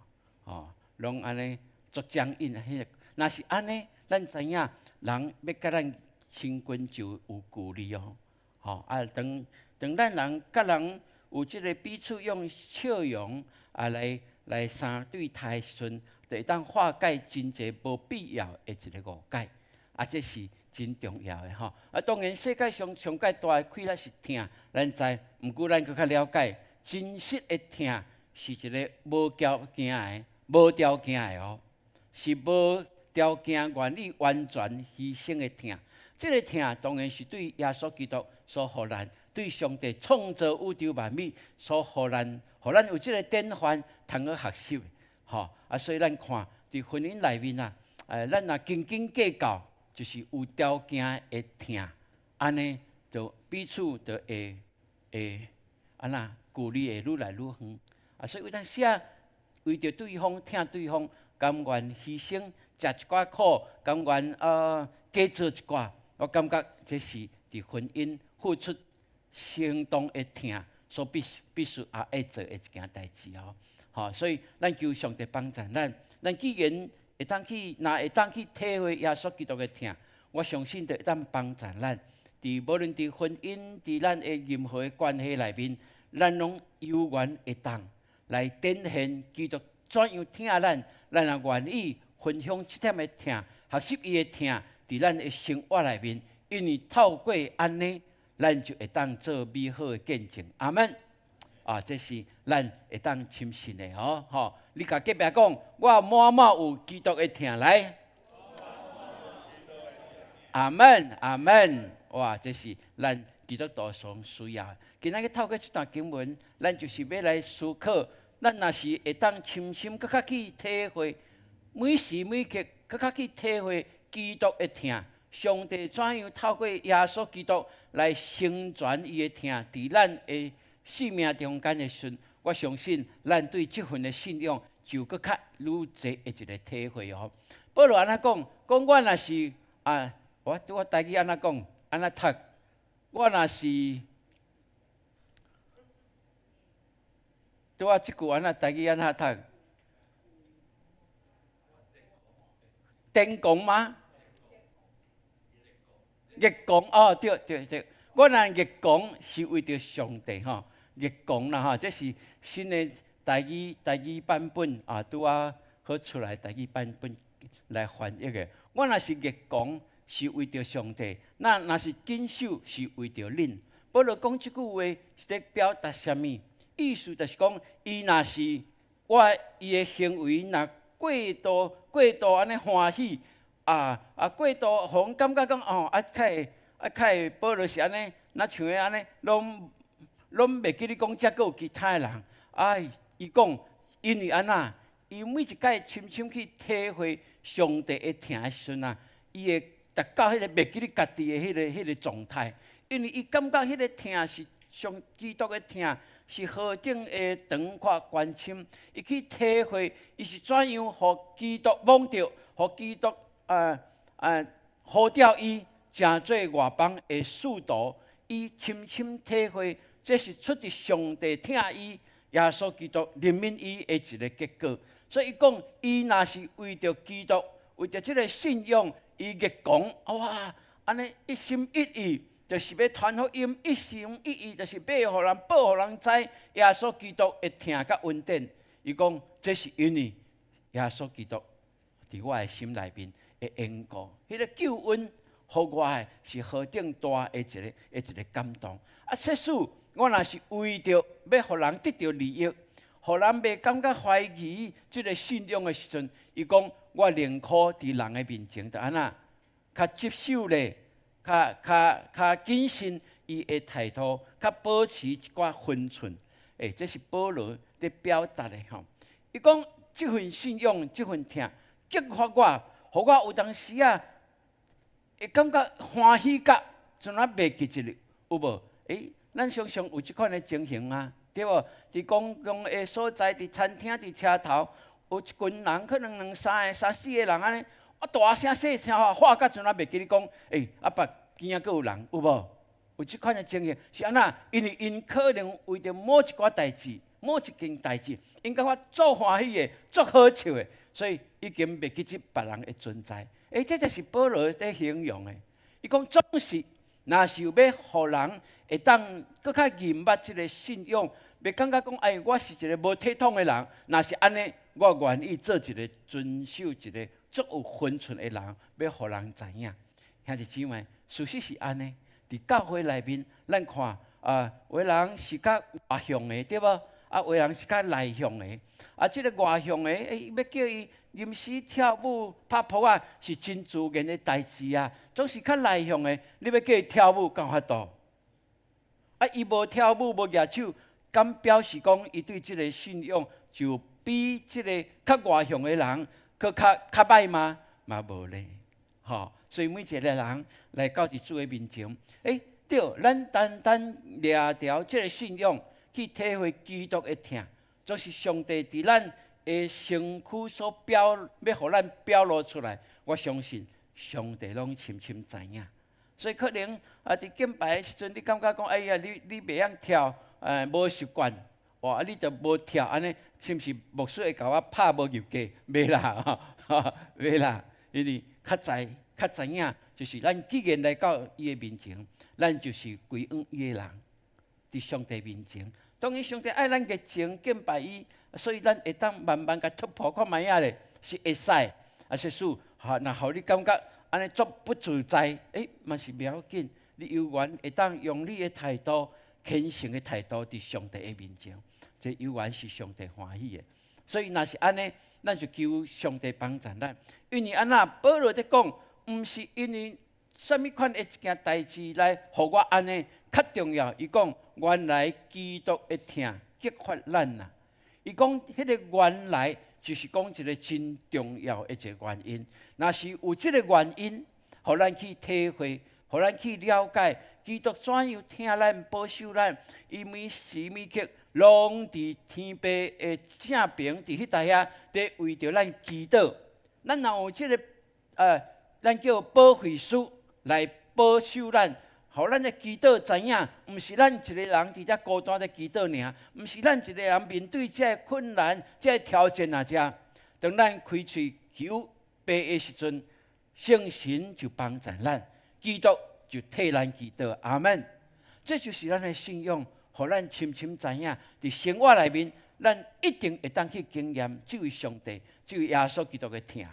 吼，攏按呢足僵硬。彼个若是按呢，咱知影人欲佮咱親近就有距離哦，吼啊，當當咱人佮人有這个彼此用笑容啊來來相對待的時陣，就會當化解真濟無必要的一个誤解，啊，這是真重要的吼。啊，當然世界上上蓋大的氣力是疼，咱知，毋過咱閣較了解，真實的疼是一个無條件的、無條件的哦，是無條件願意完全犧牲的疼。這个疼當然是對耶穌基督所予咱，對上帝創造宇宙萬物所予咱，予咱有這个典範通去學習。吼啊，所以咱看佇婚姻內面啊，咱若斤斤計較，就是有條件的疼，按呢就彼此就會會按怎距離會愈來愈遠。啊，所以有當時啊，為著對方疼對方，甘願犧牲，食一寡苦，甘願加做一寡，我感覺這是佇婚姻付出相當的疼所必必須也愛做的一件代誌哦。吼，所以咱求上帝幫助咱，咱既然會當去，若會當去體會耶穌基督的疼，我相信就會當幫助咱，佇無論佇婚姻，佇咱的任何的關係內面，咱攏有緣會當來展現基督怎樣疼咱，咱若願意分享這點的疼，學習伊的疼，佇咱的生活內面，因為透過按呢，咱就會當做美好的見證。阿們。啊，這是咱會當深信的哦，吼！你共隔壁講，我滿滿有基督的疼來。阿們，阿們，哇！這是咱基督徒所需要的。今仔日透過這段經文，咱就是欲來思考，咱若是會當深深閣較去體會，每時每刻閣較去體會基督的疼，上帝怎樣透過耶穌基督來成全伊的疼，佇咱的生命中間的時陣，我相信咱對這份的信仰就閣較愈濟的一个體會哦。保羅按怎講？講我若是啊，我我台語按怎講？按怎讀？我若是拄仔這句按怎台語按怎讀？癲狂嗎？熱狂哦，對對對，我若熱狂是為著上帝吼，熱狂啦吼，這是新的台語台語版本啊，拄仔好出來台語版本來翻譯的。我若是熱狂是為著上帝，那若是謹守是為著恁。保羅講這句話是咧表達啥物？意思就是講，伊若是我伊的行為若過度過度按呢歡喜。啊啊！過度予人感覺講哦，啊，較會啊，較會保羅是按呢，若像彼按呢，攏攏袂記你講這閣有其他的人。哎，伊講，因為按怎，伊每一擺深深去體會上帝的疼的時陣啊，伊會達到彼个袂記你家己的彼个彼个狀態。因為伊感覺彼个疼是上基督的疼，是何等的長闊寬深。伊去體會，伊是怎樣予基督摸著，予基督。啊啊！呼召伊成做外邦的使徒，伊深深體會，這是出自上帝疼伊，耶穌基督憐憫伊的一个結果。所以伊講，伊若是為著基督，為著這个信仰，伊熱狂哇！按呢一心一意，就是欲傳福音；一心一意，就是欲予人報予人知耶穌基督的疼佮恩典。伊講，這是因為耶穌基督佇我的心內面的緣故，彼个救恩予我的是何等大的一个的一个感動。啊，即使我若是為著欲予人得著利益，予人袂感覺懷疑這个信仰的時陣，伊講我寧可佇人的面前就按怎，較執守咧，較較較謹慎伊的態度，較保持一寡分寸。欸，這是保羅佇表達的吼。伊講這份信仰，這份疼，激發我。予我有當時啊，會感覺歡喜甲，像若袂記一日，有無？欸，咱常常有這款的情形啊，對無？佇公共的所在，佇餐廳，佇車頭，有一群人，可能兩三个、三四个人按呢，啊，大聲細聲吼，喊甲陣仔袂記你講，欸，啊別邊仔閣有人，有無？有這款的情形是按怎？因為𪜶可能為著某一寡代誌，某一件代誌，𪜶感覺足歡喜的，足好笑的，所以已經袂記得別人的存在。欸，這就是保羅佇形容的。伊講總是，若是有欲予人會當閣較認捌這个信仰，袂感覺講，哎，我是一个無體統的人。若是按呢，我願意做一个遵守一个足有分寸的人，欲予人知影。兄弟姊妹，事實是按呢。佇教會內面，咱看啊，有的人是較外向的，對無？啊，有的人是較內向的。啊，這个外向的，欸，欲叫伊吟詩跳舞、拍噗仔，是真自然的代誌啊。總是較內向的，你欲叫伊跳舞，敢有法度？啊，伊無跳舞、無舉手，敢表示講伊對這个信仰就比這个較外向的人閣較較歹嗎？嘛無咧，吼。所以每一个人來到佇主的面前，欸，對，咱單單掠著這个信仰去體會基督的疼，就是上帝佇咱的身軀所表，欲予咱表露出來。我相信上帝攏深深知影。所以可能啊，佇敬拜的時陣，你感覺講，哎呀，你袂曉跳，無習慣，哇，你就無跳，按呢，是毋是牧師會共我拍無入格？袂啦，袂啦，因為較知。較知影，就是咱既然來到伊的面前，咱就是歸向伊的人，佇上帝面前。當然，上帝愛咱熱情敬拜伊，所以咱會當慢慢共突破看覓仔咧，是會使。啊，說使，哈，若予你感覺按呢足不自在，欸，嘛是袂要緊。你猶原會當用你的態度、虔誠的態度，佇上帝的面前，這猶原是上帝歡喜的。所以，若是按呢，咱就求上帝幫助咱。因為按怎，保羅佇講，毋是因為啥物款的一件代誌來予我按呢，較重要。伊講原來基督的疼激發咱啊！伊講彼个原來就是講一个真重要的一个原因。若是有這个原因，予咱去體會，予咱去了解基督怎樣疼咱、保守咱，伊每時每刻攏佇天父的正爿，佇彼台遐，佇為著咱祈禱。咱若有這个咱叫保惠師來保守咱，予咱的祈禱知影，毋是咱一个人佇遮孤單咧祈禱爾，毋是咱一个人面對這个困難、這个挑戰啊！遮，當咱開喙求爸的時陣，聖神就幫助咱，基督就替咱祈禱。阿門。這就是咱的信仰，予咱深深知影，佇生活內面，咱一定會當去經驗這位上帝、這位耶穌基督的疼。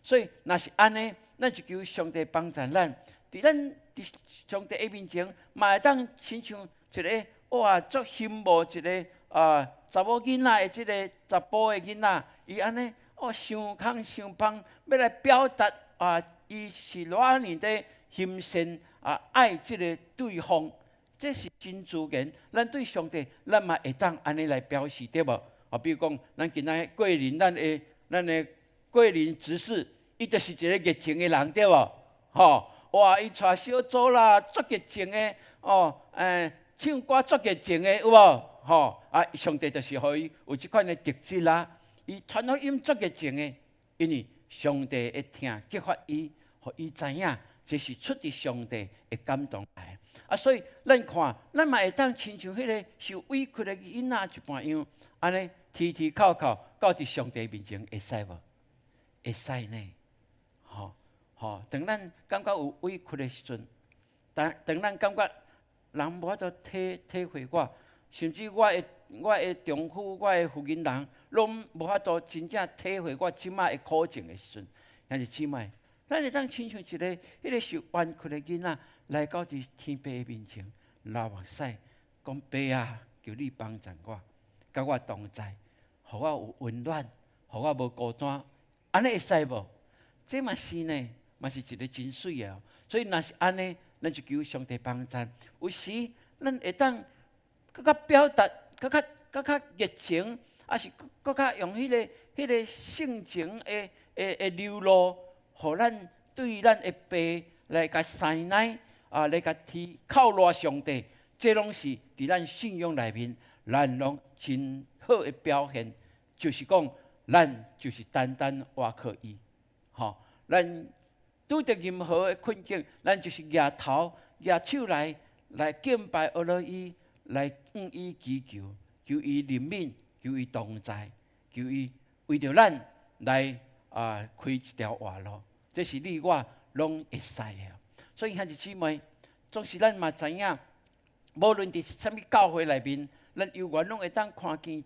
所以，若是按呢，咱就求上帝幫助咱，佇咱佇上帝的面前，嘛會當親像一个哇，足羨慕一个啊查某囡仔的這个查埔的囡仔，伊按呢哦，傷空傷芳，欲來表達啊，伊是偌爾的欣羨啊，愛這个對方，這是真自然。咱對上帝，咱嘛會當按呢來表示，對無？啊，比如講，咱今仔桂林，咱的桂林執事。伊就是一个熱情的人，對無？吼，哇！伊帶小組啦，足熱情的哦，唱歌足熱情的，有無？吼，啊，上帝就是予伊有這款的特質啦。伊傳福音足熱情的，因為上帝的疼激發伊，予伊知影這是出自上帝的感動來。啊，所以咱看，咱嘛會當親像彼个受委屈的囡仔一般樣，按呢啼啼哭哭到佇上帝面前，會使無？會使呢？吼吼，當咱感覺有委屈的時陣，當當咱感覺人無法度體體會我，甚至我的丈夫、我的夫人人，攏無法度真正體會我這擺的苦情的時陣，兄弟姊妹，咱會當親像一个彼个受冤屈的囡仔，來到佇天父的面前，流目屎，講爸啊，求你幫助我，佮我同在，予我有溫暖，予我無孤單，按呢會使無？這嘛是呢，嘛是一个真媠的哦。所以若是按呢，咱就求上帝幫助。有時咱會當閣較表達，閣較閣較熱情，抑是閣較用彼个性情的流露，予咱對咱的爸來共師奶啊，來共提靠賴上帝，這攏是佇咱信仰內面，咱攏真好的表現，就是講咱就是單單倚靠伊，吼，咱拄著任何的困境，咱就是舉頭舉手來敬拜阿羅伊，來向伊祈求，求伊憐憫，求伊同在，求伊為著咱來開一條活路。這是你我攏會使的。所以兄弟姊妹，總是咱嘛知影，無論佇啥物教會內面，咱猶原攏會當看見一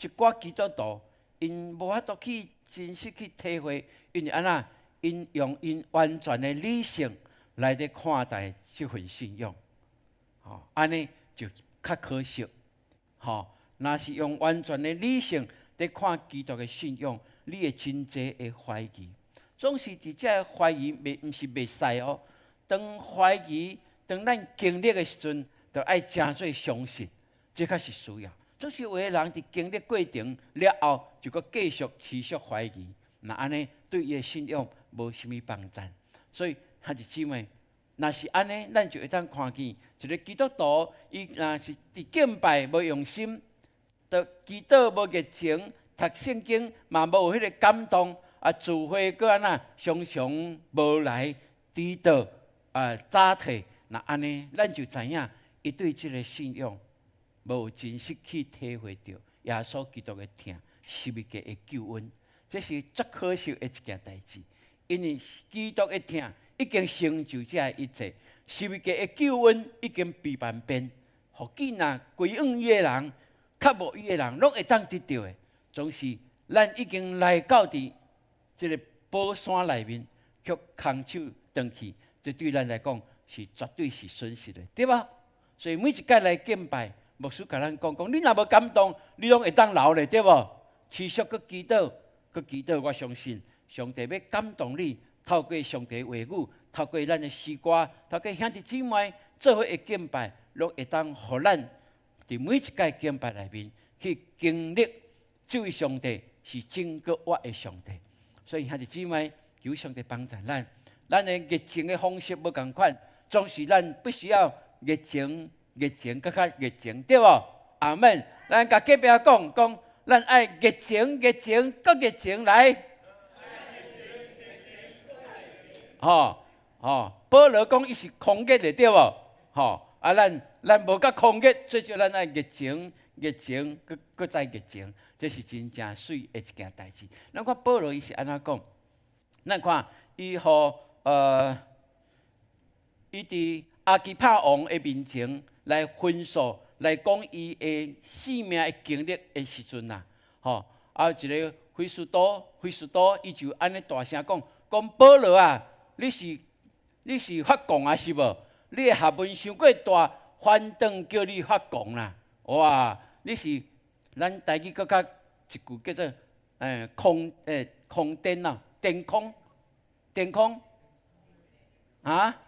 寡基督徒，𪜶無法度去真實去體會，因為按怎？𪜶用𪜶完全的理性來佇看待這份信仰，吼，按呢就較可惜，吼。若是用完全的理性佇看基督的信仰，你會真濟的懷疑，總是佇這个懷疑，袂毋是袂使哦。當懷疑，當咱經歷的時陣，就愛誠做相信，這較是需要。總是有的人佇經歷過程了後，就閣繼續持續懷疑，若按呢對伊的信仰無啥物幫助。所以兄弟姊妹，若是按呢，咱就會當看見一个基督徒，伊若是佇敬拜無用心，著祈禱無熱情，讀聖經嘛無彼个感動，聚會閣按怎常常無來遲到早退，若按呢，咱就知影伊對這个信仰無真實去體會著耶穌基督的疼，十字架的救恩，這是足可惜的一件代誌。因為基督的疼已經成就這一切，十字架的救恩已經備辦變，予見若歸向伊的人，較無伊的人，攏會當得著的。總是咱已經來到佇這个寶山內面，卻空手轉去，這對咱來講是絕對是損失的，對無？所以每一擺來敬拜，牧師共咱講講，你若無感動，你攏會當留咧，對無？持續閣祈禱，閣祈禱，我相信上帝欲感動你，透過上帝話語，透過咱的詩歌，透過兄弟姊妹做伙的敬拜，攏會當予咱佇每一擺敬拜內面去經歷這位上帝是拯救我的上帝。所以兄弟姊妹，求上帝幫助咱，咱的熱情的方式無仝款，總是咱必須要熱情、熱情、閣較熱情，對無？阿門。咱共隔壁講講，咱愛熱情、熱情、閣熱情來。吼吼，保羅講伊是狂熱的，對無？吼啊，咱無佮狂熱，最少咱愛熱情、熱情、閣閣再熱情，這是真正媠的一件代誌。咱看保羅伊是按怎講？咱看伊予伊佇亞基帕王的面前來分訴，來講伊的生命的經歷的時陣啊，吼啊一个菲斯多，菲斯多伊就按呢大聲講，講保羅啊，你是發狂啊是無？你的學問傷過大，反轉叫你發狂啦！哇，你是咱台語閣較一句叫做空顛啊，顛空，顛空，啊？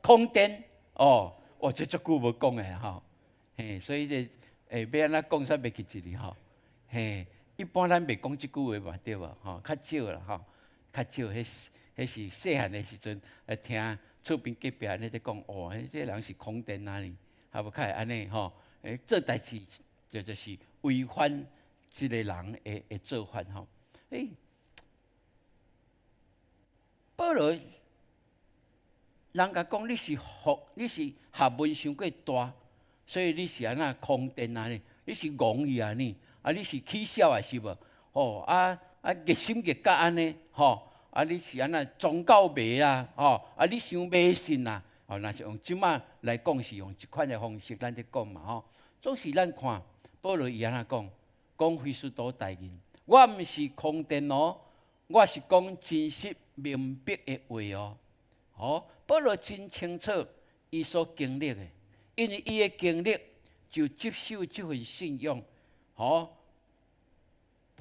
空顛哦，哇，這足久無講的吼，嘿，所以這欲按怎講煞袂記一哩吼，嘿，一般咱袂講這句話嘛，對無？吼，較少啦吼，較少，彼是細漢的時陣，聽厝邊隔壁按呢咧講，哦，這个人是空顛啊呢，啊無較會按呢吼，做代誌就是違反這个人的做法吼，保羅。人共講你是學，你是學問傷過大，所以你是按怎空顛啊呢？你是戇去啊呢？啊，你是起痟啊是無？吼啊熱心熱甲按呢？吼啊，你是按怎宗教迷啊？吼啊，你傷迷信啊？吼，若是用這馬來講，是用這款的方式咱咧講嘛吼。總是咱看保羅伊按怎講，講菲斯多大人，我毋是空顛哦，我是講真實明白的話哦。哦，保羅真清楚伊所經歷的，因為伊的經歷就接受這份信仰，吼，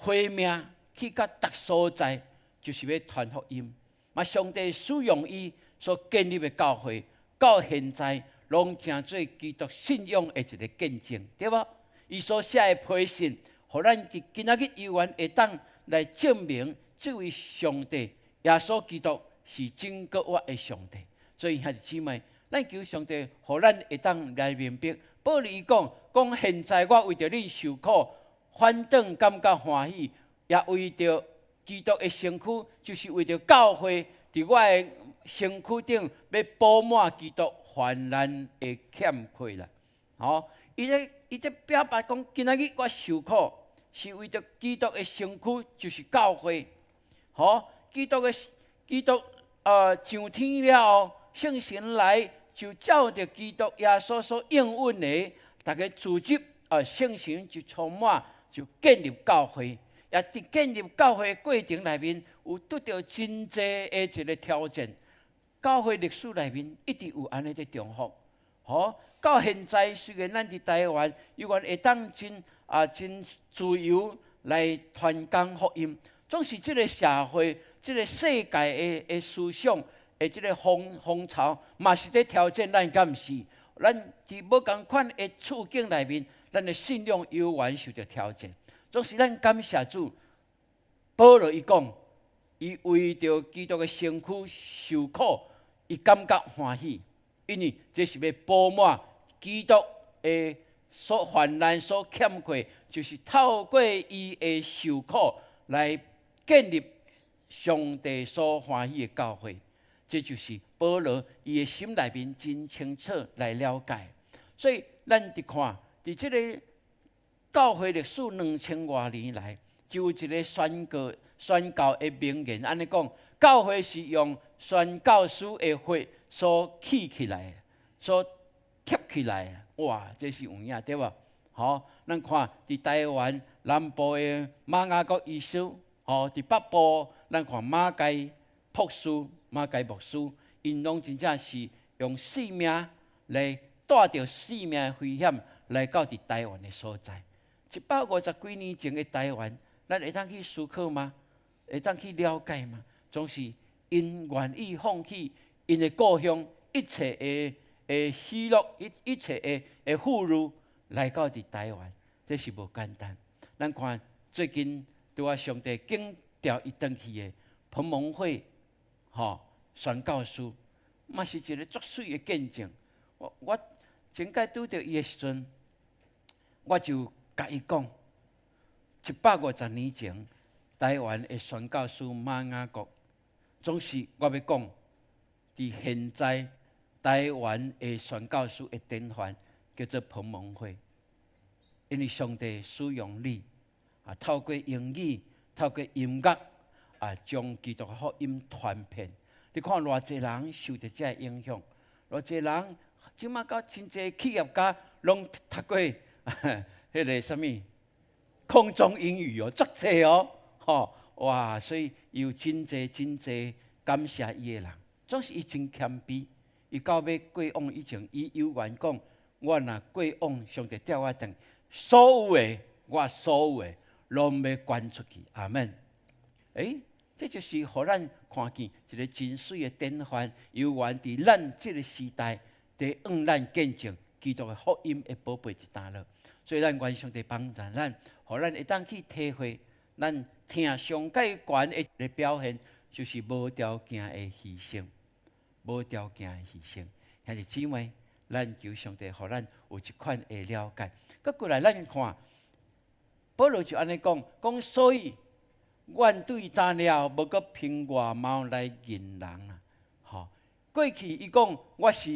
拼命去到逐所在，就是欲傳福音。嘛，上帝使用伊所建立的教會，到現在攏成做基督信仰的一个見證，對無？伊所寫的批信，予咱佇今仔日猶原會當來證明這位上帝耶穌基督是拯救我的上帝。所以兄弟姊妹，咱求上帝，予咱會當來明白。保羅伊講，講現在我為著恁受苦，反轉感覺歡喜，也為著基督的身軀，就是為著教會佇我的身軀頂欲補滿基督患難的欠缺啦。吼，伊咧表白講，今仔日我受苦是為著基督的身軀，就是教會。吼，基督上天了後，聖神來就照著基督耶穌所應允的，逐家組織啊，聖神就充滿，就建立教會。也佇建立教會的過程內面，有拄著真濟的一个挑戰。教會歷史內面一直有按呢佇重複。吼，到現在雖然咱佇台灣，猶原會當真自由來傳講福音，總是這个社會、這个世界的思想的這个風潮，嘛是佇挑戰咱，敢毋是？咱佇無仝款的處境內面，咱的信仰猶原受著挑戰。總是咱感謝主，保羅伊講，伊為著基督的身軀受苦，伊感覺歡喜，因為這是欲補滿基督的所患難所欠缺，就是透過伊的受苦來建立上帝所歡喜的教會。這就是保羅伊的心內面真清楚來了解。所以咱佇看，佇這个教會歷史2000外年來，就有一个宣教的名言，按呢講：教會是用宣教師的血所起起來的，所貼起來的。哇，這是有影對無？吼，咱看佇台灣南部的馬雅各醫師，吼，佇北部咱看馬偕博士、馬偕牧師，𪜶攏真正是用性命來帶著性命的危險來到佇台灣的所在。150幾年前的台灣，咱會當去思考嗎？會當去了解嗎？總是𪜶願意放棄𪜶的故鄉一切的喜樂，一切的富裕來到佇台灣，這是無簡單。咱看最近拄仔上帝揀調伊轉去的彭蒙惠，吼，宣教師，嘛是一个足媠的見證。我前擺拄著伊的時陣，我就共伊講，150年前，台灣的宣教師馬雅各，總是我欲講，佇現在台灣的宣教師的典範叫做彭蒙惠，因為上帝使用你，啊，透過英語，透過音樂，啊，將基督福音傳遍。你看偌濟人受著這个影響，偌濟人這馬到真濟企業家攏讀過彼个啥物空中英語哦，足濟哦，吼哇！所以有真濟真濟感謝伊的人，總是伊真謙卑。伊到尾過往以前，伊猶原講：我若過往，上帝調我轉，所有的我所有的攏欲捐出去。阿門。欸，這就是予咱看見一个真媠的典範，猶原佇咱這个時代，佇向咱見證基督的福音的寶貝佇佗落。所以咱願上帝幫助咱，予咱會當去體會，咱疼上蓋懸的一个表現，就是無條件的犧牲，無條件的犧牲。兄弟姊妹，咱求上帝予咱有這款的了解。閣過來，咱看，保羅就按呢講，講所以，阮對今了無閣憑外貌來認人啊！吼，過去伊講我是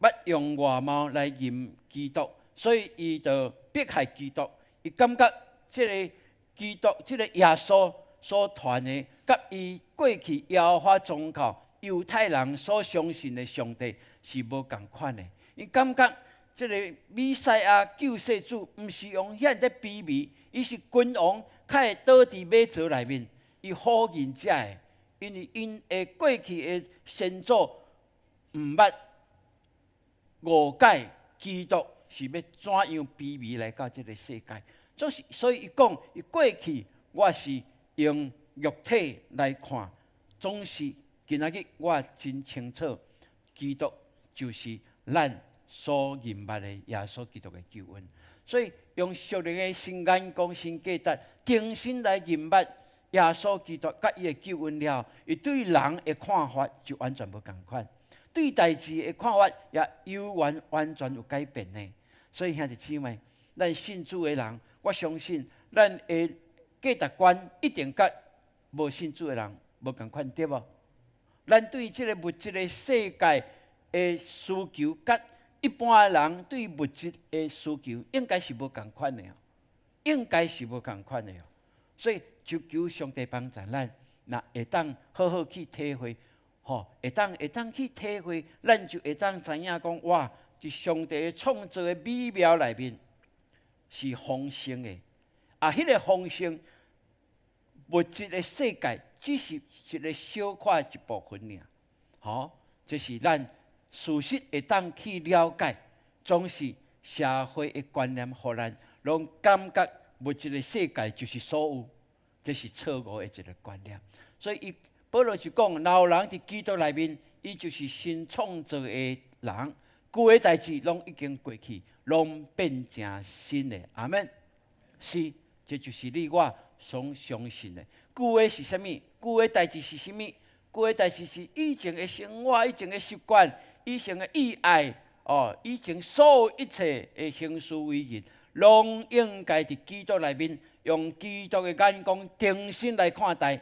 捌用外貌來認基督，所以伊就迫害基督。伊感覺這个基督、這个耶穌所傳的，佮伊過去耶和華宗教猶太人所相信的上帝是無仝款的。伊感覺這个彌賽亞救世主毋是用遐爾卑微，伊是君王，較會倒佇馬槽內面。伊否認這个，因為𪜶的過去的先祖毋捌誤解基督是欲怎樣卑微來到這个世界。總是所以伊講，伊過去我是用肉體來看，總是今仔日我真清楚，基督就是咱所認捌的耶穌基督的救恩。所以用屬靈的新眼光、新價值，重新來認捌耶穌基督佮伊的救恩了，伊對人的看法就完全無仝款，對代誌的看法也猶原完全有改變呢。所以兄弟姊妹，咱信主的人，我相信咱的價值觀一定佮無信主的人無仝款，對無？咱對這个物質的世界的需求，佮一般人對物質的需求，應該是無仝款的哦，應該是無仝款的哦。所以就求上帝幫助咱，若會當好好去體會，吼，會當去體會，咱就會當知影講，哇！佇上帝創造的美妙內面是豐盛的，啊，彼个豐盛物質的世界只是一个小可一部分爾，吼，這是咱事實會當去了解，總是社會的觀念，予咱攏感覺物質的世界就是所有，這是錯誤的一个觀念。所以，伊保羅就講，若有人佇基督內面，伊就是新創造的人，舊的代誌攏已經過去，攏變成新的。阿門。是，這就是你我所相信的。舊的是啥物？舊的代誌是啥物？舊的代誌是以前的生活、以前的習慣、以前的意愛，哦，以前所有一切的行事為人，攏應該佇基督內面，用基督的眼光重新來看待，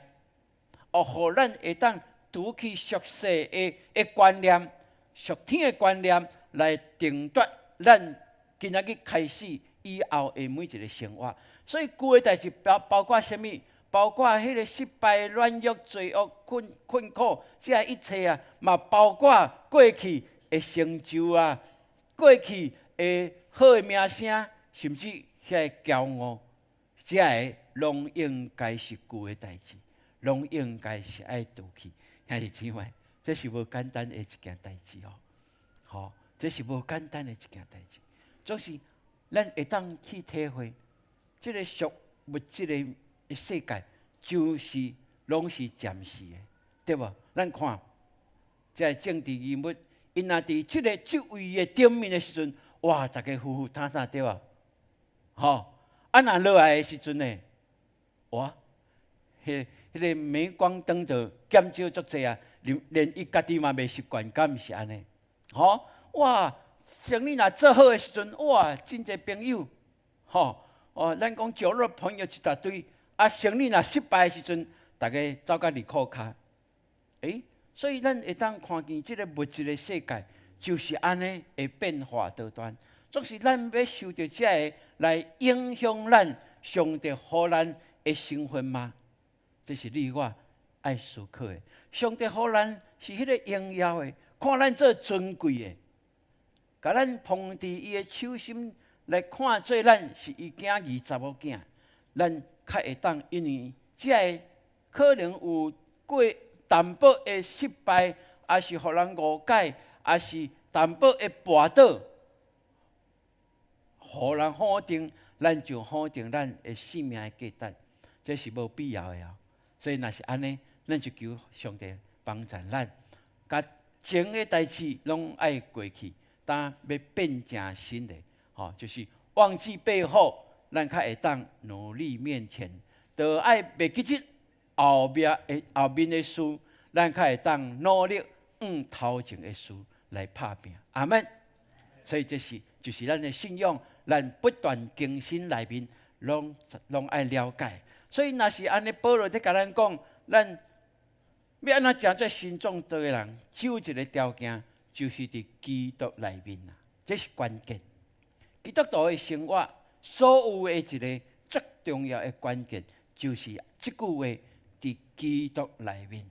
哦，予咱會當除去俗世的觀念、屬天的觀念，來定奪咱今仔日開始以後的每一个生活。所以舊的代誌包括啥物？包括彼个失敗、軟弱、罪惡、困苦，這一切啊，嘛包括過去的成就啊，過去的好的名聲，甚至遐个驕傲，這个攏應該是舊的代誌，攏應該是愛除去。兄弟姊妹，這是無簡單的一件代誌哦，吼，這是無簡單的一件代誌。總是咱會當去體會，這个屬物質的世界，就是攏是暫時的，對無？咱看，這个政治人物，𪜶若佇這个職位的頂面的時陣，哇，逐家呼呼坦坦，對無？吼，啊，若落來的時陣呢，哇，彼个鎂光燈就減少足濟啊，連伊家己嘛袂習慣，敢毋是按呢？吼，哇，生意若做好的時陣，哇，真濟朋友，吼，哦，咱講酒肉朋友一大堆，啊，生意若失敗的時陣，逐家走甲離褲跤，欸，所以咱會當看見這个物質的世界就是按呢會變化多端，總是咱欲受著這个來影響咱上帝予咱的身份嗎？這是你我愛思考的。上帝予咱是彼个榮耀的，看咱做尊貴的，共咱捧佇伊的手心來看做咱是伊囝兒查某囝，咱較會當因為這个可能有過淡薄的失敗，抑是予人誤解，抑是淡薄的跋倒，予人否定，咱就否定咱的生命的價值，這是無必要的哦。所以若是按呢，咱就求上帝幫助咱，共前的代誌攏愛過去，但欲變成新的，吼，就是忘記背後，咱較會當努力面前，就愛袂記得後壁的後面的事，咱較會當努力向頭前的事來拍拚。阿門。所以這是就是咱的信仰，咱不斷更新內面，攏愛了解。所以若是按呢，保羅佇共咱講，咱欲按怎成做新創造的人，只有一个條件，就是佇基督內面啊，這是關鍵。基督徒的生活，所有的一个最重要的關鍵，就是這句話：佇基督內面。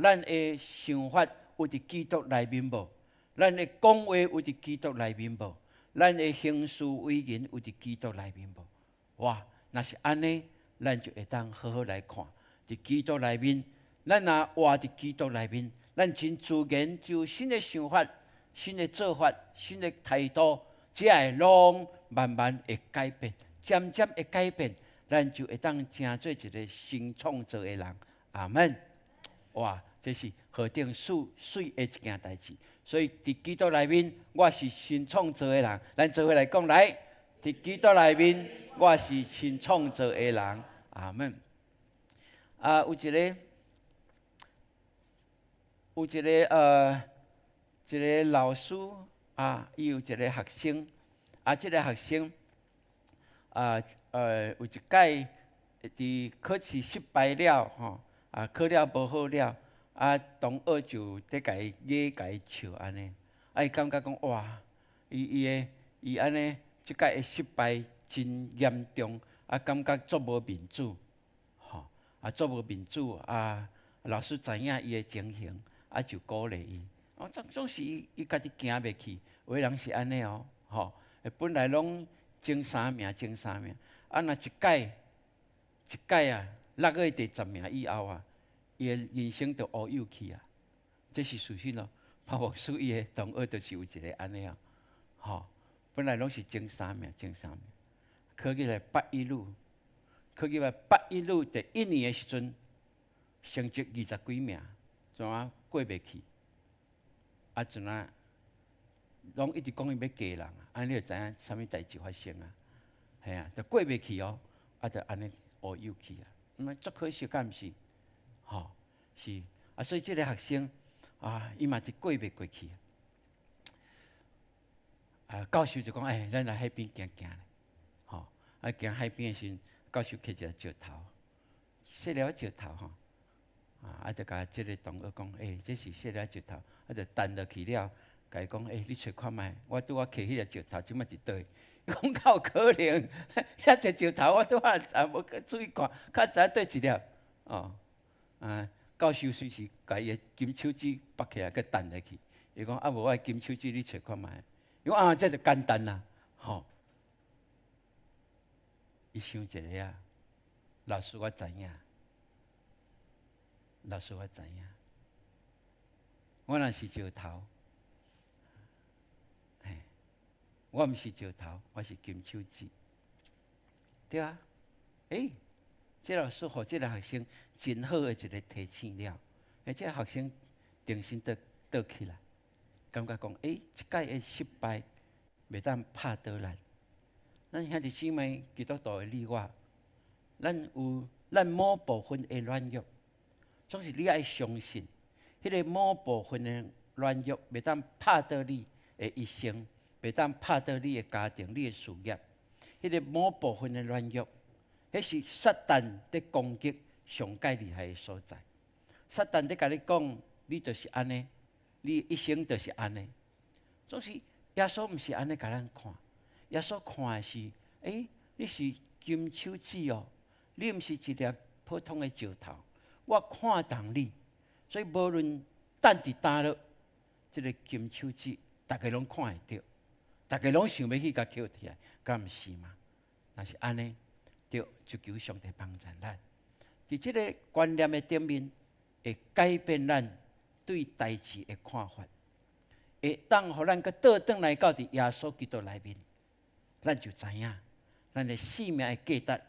咱的想法有佇基督內面無？咱的講話有佇基督內面無？咱的行事為人有佇基督內面無？哇！若是按呢，咱就會當好好來看，佇基督內面，咱若活佇基督內面，咱真自然就有新的想法、新的做法、新的態度，這个攏慢慢會改變，漸漸會改變，咱就會當成做一个新創造的人。阿門。哇！這是何等媠的一件代誌。所以佇基督內面，我是新創造的人。咱做伙來講來，佇基督內面，我是新創造的人。阿門。啊，有一个老師啊，伊有一个學生，啊，這个學生啊，有一擺佇考試失敗了吼，啊考了無好了，啊同學就佇共伊揶共伊笑按呢，啊伊感覺講哇，伊伊的伊按呢，這擺的失敗真嚴重，啊感覺足無面子，吼，啊足無面子啊，老師知影伊的情形，啊就鼓勵伊，哦總總是伊伊家己行袂去，有的人是按呢哦，吼，本來攏前三名前三名，啊若一擺一擺啊，落去第十名以後啊，伊的人生就烏有去啊，這是事實咯。潘牧師伊的同學就是有一個按呢啊，吼，本來攏是前三名，前三名，考入來八一女，考入來八一女第一年的時陣，成績二十幾名，怎啊過袂去？啊，怎啊，攏一直講伊欲嫁人，按呢你就知影啥物代誌發生啊？嘿啊，就過袂去哦，啊，就按呢烏有去啊，毋足可惜，敢毋是？吼，是啊，所以這個學生啊，伊嘛是過袂過去。啊，教授就講：欸，咱來海邊行行咧，吼，啊，行海邊的時陣，教授揢一个石頭，細粒仔石頭吼，啊，就共這个同學講：欸，這是細粒石頭，啊，就擲落去了，共伊講：欸，你揣看覓，我拄仔揢彼个石頭，這馬佇佗位？伊講敢有可能？遐濟石頭我拄仔也無去注意看，較知影佗一粒，哦，啊，教授隨時共伊的金手指拔起來，閣擲落去。伊講：啊，無我的金手指你揣看覓？伊講：啊，這就簡單啦，吼。伊想一下啊，老師我知影，老師我知影，我若是石頭，嘿，我毋是石頭，我是金手指，對啊？欸，這老師予這个學生真好的一个提醒了，欸，這个學生重新倒倒起來，感覺講，欸，這擺的失敗袂當拍倒咱。咱兄弟姊妹，基督徒的你我，咱有咱某部分的軟弱，總是你愛相信，彼个某部分的軟弱袂當拍倒你的一生，袂當拍倒你的家庭、你的事業。彼个某部分的軟弱，彼是撒旦佇攻擊上蓋厲害的所在。撒旦佇共你講，你就是按呢，你一生就是按呢。總是耶穌毋是按呢共咱看，耶穌看的是，欸，你是金手指哦，你毋是一粒普通的石頭。我看重你，所以無論擲佇佗落，這个金手指，逐家攏看會著，逐家攏想欲去共抾起來，敢毋是嗎？若是按呢，對，就求上帝幫助咱。佇這个觀念的頂面，會改變咱對代誌的看法，會當予咱閣倒轉來到佇耶穌基督內面，咱就知影，咱的生命的價值，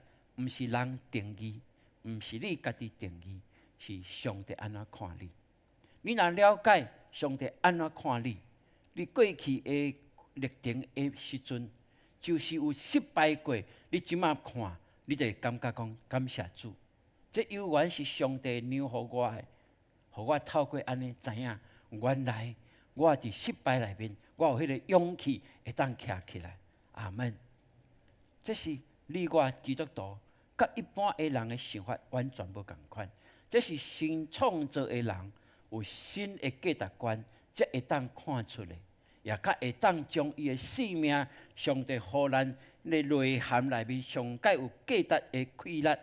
毋是人定義，毋是你家己定義，是上帝按怎看你。你若了解上帝按怎看你，你過去的歷程的時陣，就是有失敗過，你這馬看，你就會感覺講感謝主，這猶原是上帝讓予我的，予我透過按呢知影，原來我佇失敗內面，我有彼个勇氣會當徛起來。阿門。這是你我基督徒佮一般的人的想法完全無仝款。這是新創造的人有新的價值觀，才會當看出來，也較會當將伊的生命，上帝予咱的內涵內面上蓋有價值的氣力，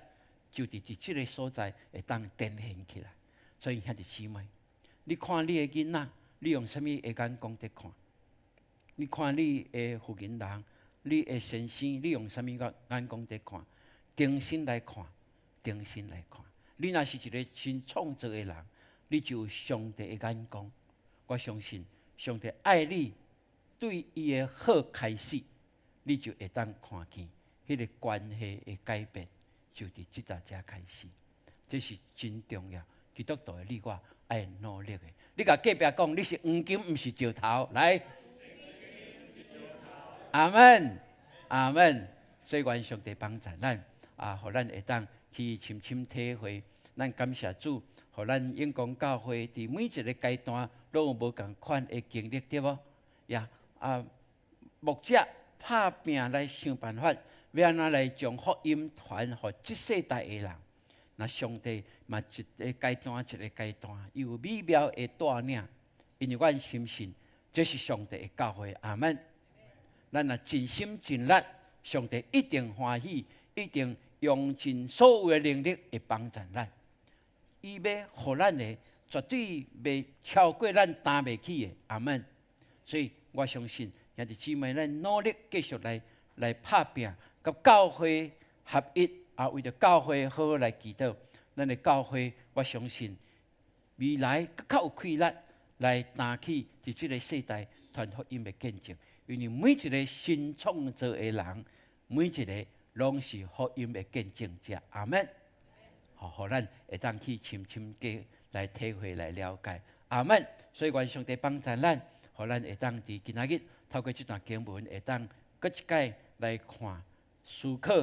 就佇佇這个所在會當展現起來。所以兄弟姊妹，你看你的囡仔，你用啥物的眼光佇看？你看你的負責人，你的先生，你用啥物眼眼光佇看？重新來看，重新來看。你若是一个新創造的人，你就有上帝的眼光。我相信上帝愛你，對伊的好開始，你就會當看見彼个關係的改變，就佇這搭才開始。這是真重要。基督徒的你我愛努力的。你共隔壁講，你是黃金，毋是石頭。來，阿門，阿門。所以願上帝幫助咱，啊，予咱會當去深深體會。咱感謝主，予咱永光教會佇每一个階段攏有無仝款的經歷，對無？呀，啊，牧者拍拚來想辦法，欲按怎來將福音傳予這世代的人？那上帝嘛一个階段一个階段，伊有美妙的帶領，因為阮深信這是上帝的教會。阿門。咱若盡心盡力，上帝一定歡喜，一定用盡所有的能力會幫助咱。伊欲予咱的，絕對袂超過咱擔袂起的。阿門。所以我相信，兄弟姊妹，咱努力繼續來拍拚，佮教會合一，啊，為著教會好好來祈禱。咱的教會，我相信未來閣較有氣力來擔起佇這个世代傳福音的見證。因為每一个新創造的人，每一个攏是福音的見證者。阿門。予咱會當去深深地來體會、來了解。阿門。所以願上帝幫助咱，予咱會當佇今仔日透過這段經文，會當閣一擺來看思考，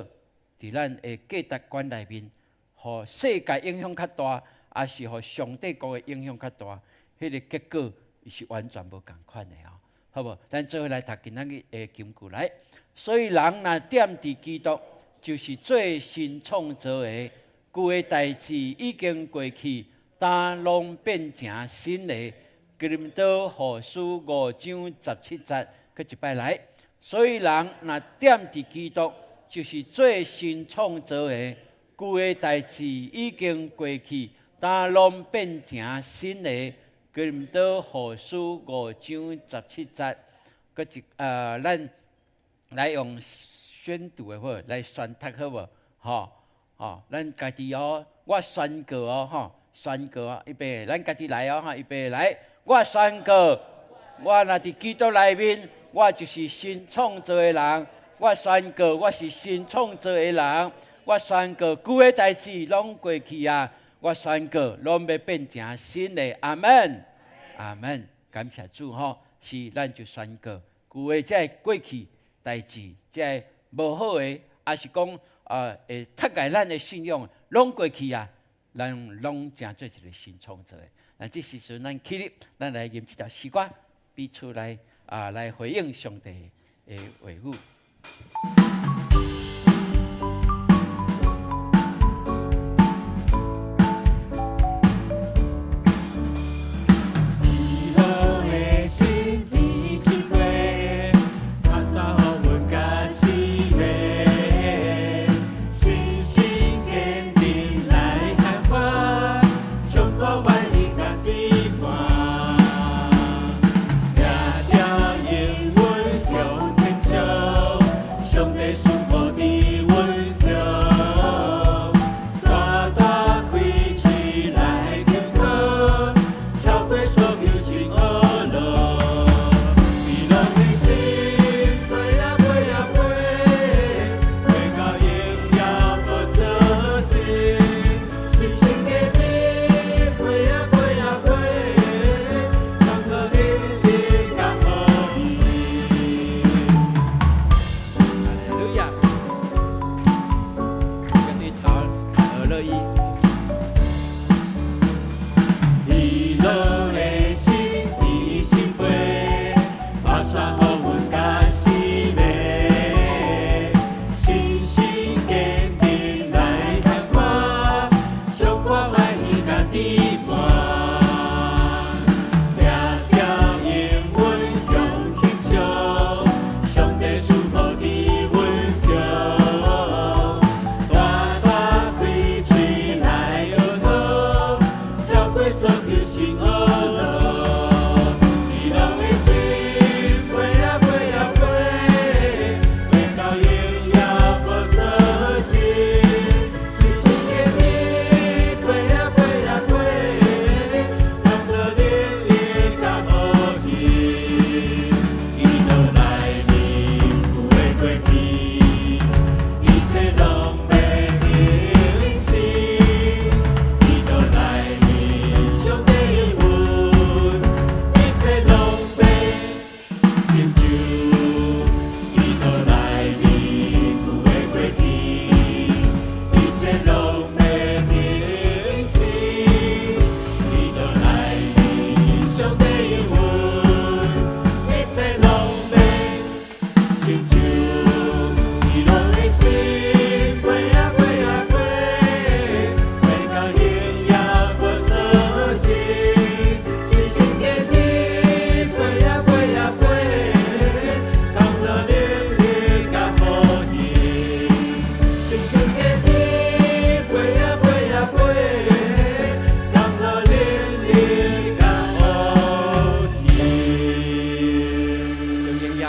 佇咱的價值觀內面，予世界影響較大，抑是予上帝國的影響較大？彼个結果伊是完全無仝款的哦，好無？咱做伙來讀今仔日的金句來。所以人若踮佇基督，就是做新創造的，舊的代誌已經過去，今攏變成新的。哥林多後書5章17節，閣一擺來。所以人若踮佇基督，就是做新創造的，舊的代誌已經過去，今攏變成新的。哥林多後書五章十七節，閣一咱來用宣讀的好，來宣讀好無？吼吼，咱家己哦，我宣告哦，吼，宣告哦，預備，咱家己來哦，吼，預備來，我宣告，我若佇基督內面，我就是新創造的人。我宣告，我是新創造的人。我宣告，舊的代誌攏過去啊！我宣告，攏欲變成新的。阿門，阿門。感謝主吼，是咱就宣告，舊的這个過去代誌，這个無好的，抑是講會窒礙咱的信仰，攏過去啊！咱攏成做一个新創造的。咱這時陣，咱起立，咱來吟這條詩歌，彼此來來回應上帝的話語。喜樂的心第七回，阿薩予阮佮洗禮，信心堅定來喊話，衝破萬里家己看，掠著英文向前衝，上帝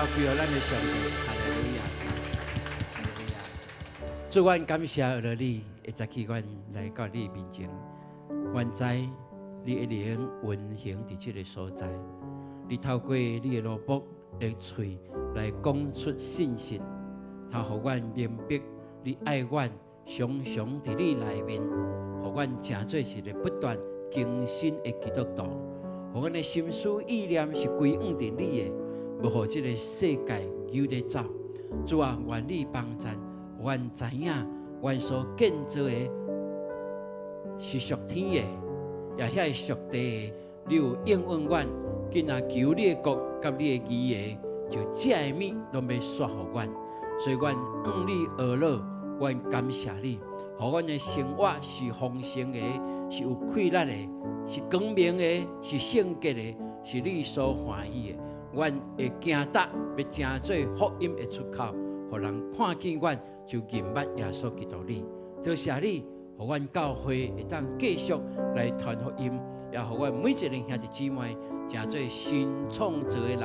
耀歸予咱的上帝，哈利路亞，哈利路亞。主，阮感謝為著你，會早起阮來到你面前。阮知你的靈運行佇這个所在，你透過你的奴僕的喙來講出信息，他予阮明白你愛阮，常常佇你內面，予阮成做一个不斷更新的基督徒，予阮的心思意念是歸向佇你的，無予這个世界搝咧走。主啊，願你幫贊，予阮知影，阮所建造的是屬天的，也遐是屬地的。你有應允阮，囝若求你的國佮你的義的，就這个物攏欲煞予阮。所以阮向你呵咾，阮感謝你，予阮的生活是豐盛的，是有氣力的，是光明的，是聖潔的，是你所歡喜的。阮會行踏，欲成做福音的出口，予人看見阮就認捌耶穌基督你。多謝你，予阮教會會當繼續來傳福音，也予阮每一个兄弟姊妹成做新創造的人，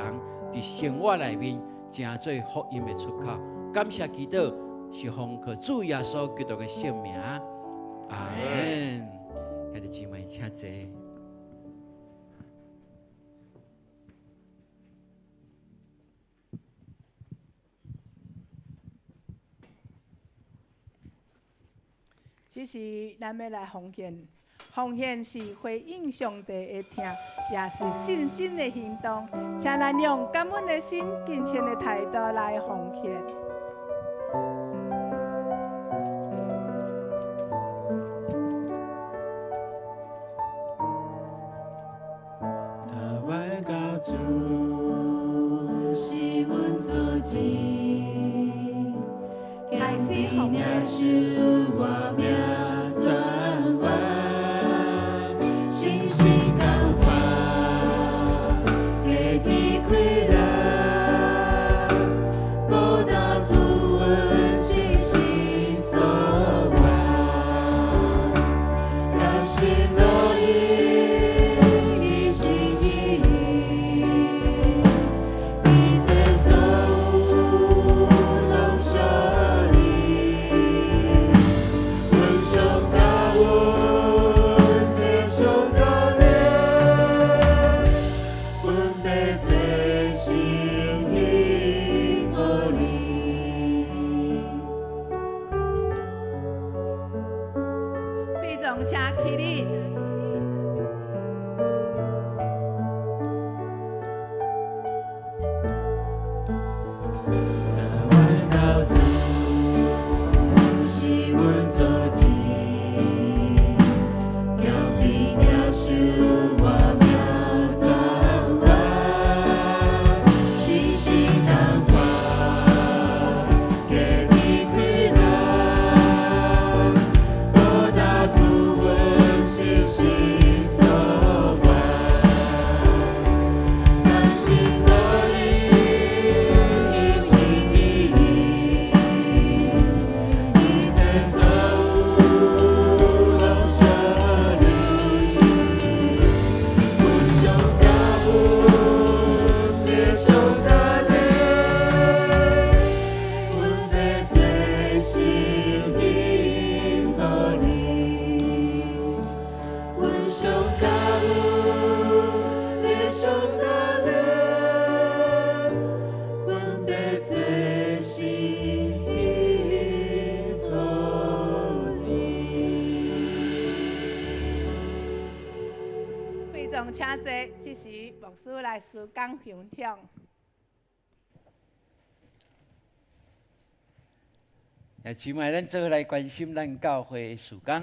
佇生活內面成做福音的出口。感謝祈禱，是奉靠主耶穌基督的聖名，阿門。兄弟姊妹，請坐。這時咱欲來奉獻，奉獻是回應上帝的疼，也是信心的行動。請咱用感恩的心、敬虔的態度來奉獻。台灣教主是阮祖籍，開始奉獻。領受我命轉彎，信心感化，加添氣力，報答主阮信心所願，甘心樂意一心一意，一切所有攏屬你。阮上感恩，你上感恩，阮欲做心意予你。會眾請起立。台灣教主是阮祖籍，強逼領受我命轉彎，信心感化，加添氣力，報答主阮信心所願，甘心樂意一心一意，一切所有攏屬你。阮上感恩，你上感恩，阮欲做心意予你。阮上感恩，你上感恩，阮欲做心意予你。會眾請坐，這時牧師來事工分享。兄姊妹，咱做伙來關心咱教會的事工。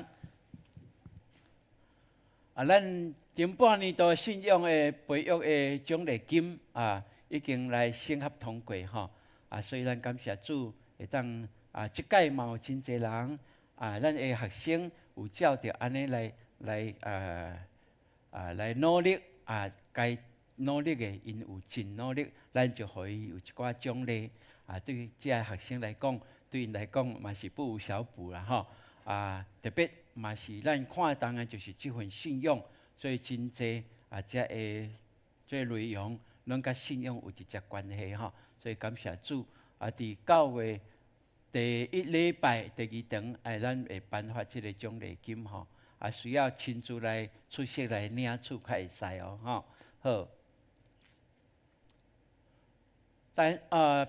啊，咱頂半年度信仰的培育的獎勵金啊，已經來審核通過吼。啊，所以咱感謝主，會當啊，這屆嘛有真濟人啊，咱的學生有照著按呢來來來努力啊，該努力的𪜶有盡努力，咱就予伊有一寡獎勵啊。對這个學生來講，對𪜶來講嘛是不無小補啦吼。啊，特別嘛是咱看重的就是這份信仰，所以真濟啊，這个這內容攏佮信仰有直接關係吼。所以感謝主啊！佇9月第一禮拜第二堂，哎，咱會頒發這個獎勵金吼。啊，需要親自來出席來領取較會使哦，吼。好。但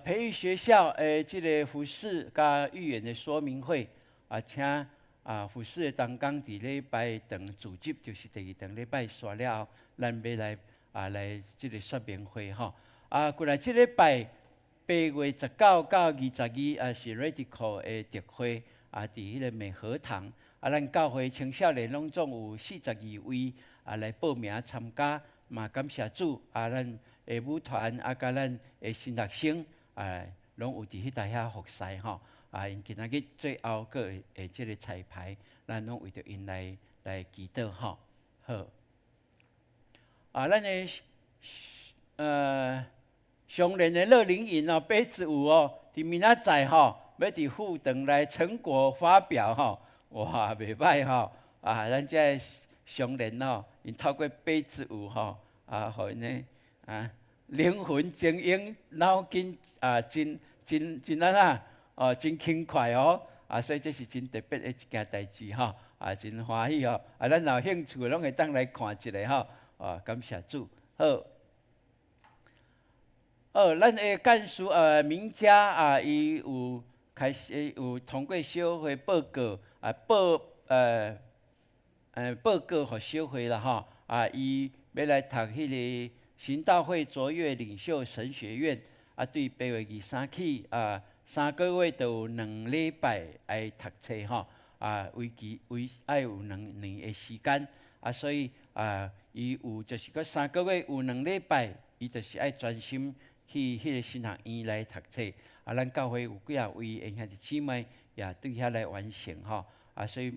培育學校的這個服事佮預言的說明會啊，請啊服事的同工佇禮拜堂組織，就是第二堂禮拜煞了後，咱欲來啊來這個說明會吼。啊，過來這禮拜8月19到22啊是 Radical 的特會啊，佇彼個美和堂啊，咱教會青少年攏總有42位啊來報名參加，嘛感謝主啊，咱的舞團啊，佮咱的新學生啊，攏有佇彼搭遐服侍吼。啊，𪜶今仔日最後閣會會這個彩排，咱攏為著𪜶來來祈禱吼。好。啊，咱的上年的樂齡營哦，八十五哦，佇明仔載吼，欲佇副堂來成果發表吼，哇，袂䆀吼！啊，咱這个上年吼，𪜶透過八十五吼，啊，予𪜶呢啊，靈魂精英，腦筋啊，真真真按怎哦，真輕快哦，啊，所以這是真特別的一件代誌吼，啊，真歡喜吼，啊，咱若有興趣的攏會當來看一下吼，啊，感謝主，好。好，咱的幹事名家啊，伊有開始有通過小會報告啊，報告予小會啦吼，啊，伊欲來讀彼个行道會卓越領袖神學院，啊，對8月23起啊，3個月就有2禮拜愛讀冊吼，啊，為期為愛有2年的時間，啊，所以啊，伊有就是閣三個月有兩禮拜，伊就是愛專心去彼个神學院來讀冊。啊，咱教會有幾仔位的兄弟姊妹也對遐來完成吼，啊，所以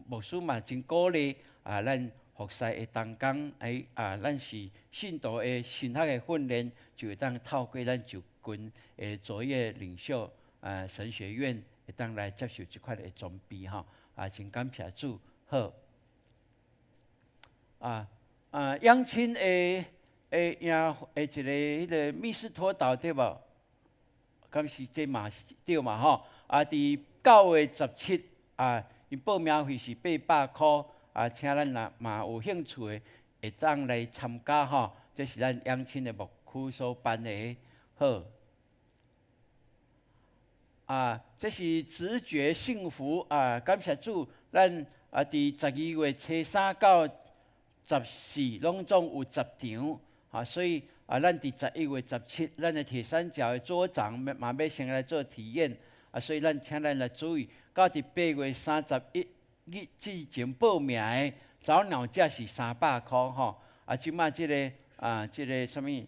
牧師嘛真鼓勵啊，咱服侍的同工，哎啊，咱是信徒的神學的訓練，就會當透過咱就近的卓越領袖啊神學院，會當來接受這款的裝備吼，啊，真感謝主，好。啊啊，養親的的營的一个彼个密斯托島對無？敢是這嘛是對嘛吼？啊，佇9月17啊，𪜶報名費是800箍啊，請咱若嘛有興趣的，會當來參加吼。這是咱養親的牧區所辦的，好。啊，這是直覺幸福啊！感謝主，咱啊佇12月初3到14，攏總有10場啊，所以啊，咱佇11月17，咱的鐵三角的組長嘛欲先來做體驗啊，所以咱請咱來注意，到佇8月31日之前報名的早鳥價是300箍吼，啊，這擺這个啊，這个啥物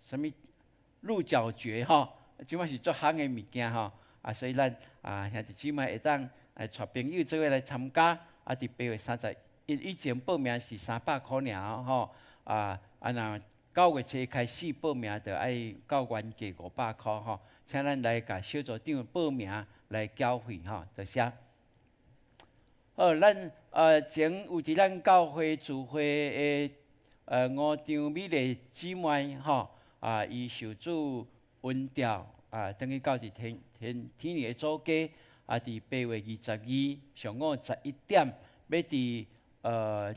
啥物鹿角蕨吼，這擺是足夯的物件吼，啊，所以咱啊兄弟姊妹會當來帶朋友做伙來參加，啊，佇8月31以前報名是300箍爾吼，啊啊若9月初開始報名，就愛到原價500箍吼，請咱來共小組長報名來繳費吼，多謝。好，咱前有佇咱教會聚會的吳張美麗姊妹吼，啊，伊受主恩召啊，轉去到佇天天天的祖家，啊，佇8月22上午11點，欲佇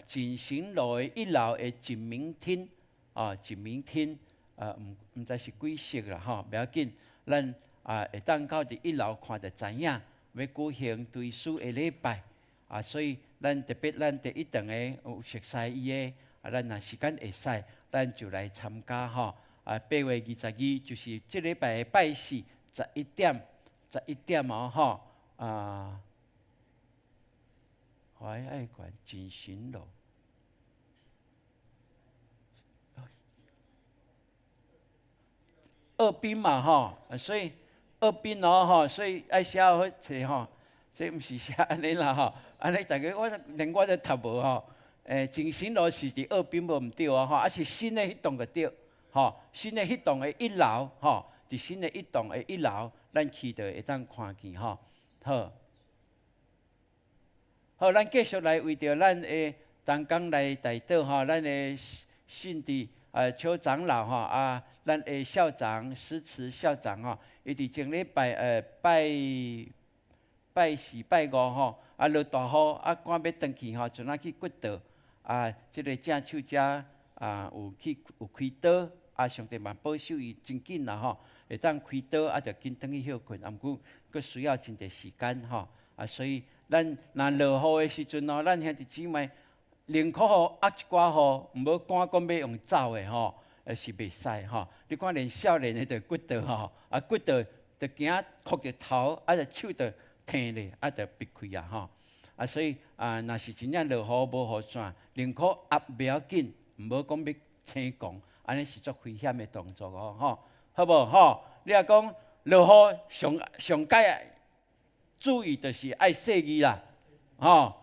錦行樓的一樓的錦明廳，啊，錦明廳，毋知是幾室啦吼，袂要緊，咱啊會當到佇一樓看就知影，欲舉行追思的禮拜，啊，所以咱特別咱第一堂的有熟似伊的，啊，咱若時間會使，咱就來參加吼。啊，8月22就是這禮拜的拜四，十一點，十一點哦吼，啊，懷愛館錦行樓，二濱嘛吼，所以二濱哦吼，所以愛寫好冊吼，這毋是寫按呢啦吼，按呢大家我連我都讀無吼，錦行樓是佇二濱無毋對哦吼，啊是新的彼棟就對。吼，新的彼棟的一樓，吼，佇新的一棟的一樓，咱去就會當看見吼。好，好，咱繼續來為著咱的同工來代禱吼，咱的信佇邱長老吼啊，咱的校長施慈校長吼，伊佇前禮拜拜拜四拜五吼，啊落大雨，啊趕欲轉去吼，陣仔去骨倒，啊，這个正手遮啊有去有開刀，啊上帝嘛保守伊真緊啦吼，會當開刀啊就緊轉去歇睏，啊毋過閣需要真濟時間吼，啊所以咱若落雨的時陣哦，咱兄弟姊妹寧可予壓一寡雨，毋好趕講欲用走的吼，是袂使吼。你看連少年的就骨倒吼，啊骨倒就驚磕著頭，啊就手就疼咧，啊就逼開啊吼。啊所以啊，若是真正落雨無雨傘，寧可壓袂要緊，毋好講欲青狂，按呢是足危險的動作哦吼，好無吼？你若講落雨上上蓋注意就是愛細膩啦，吼。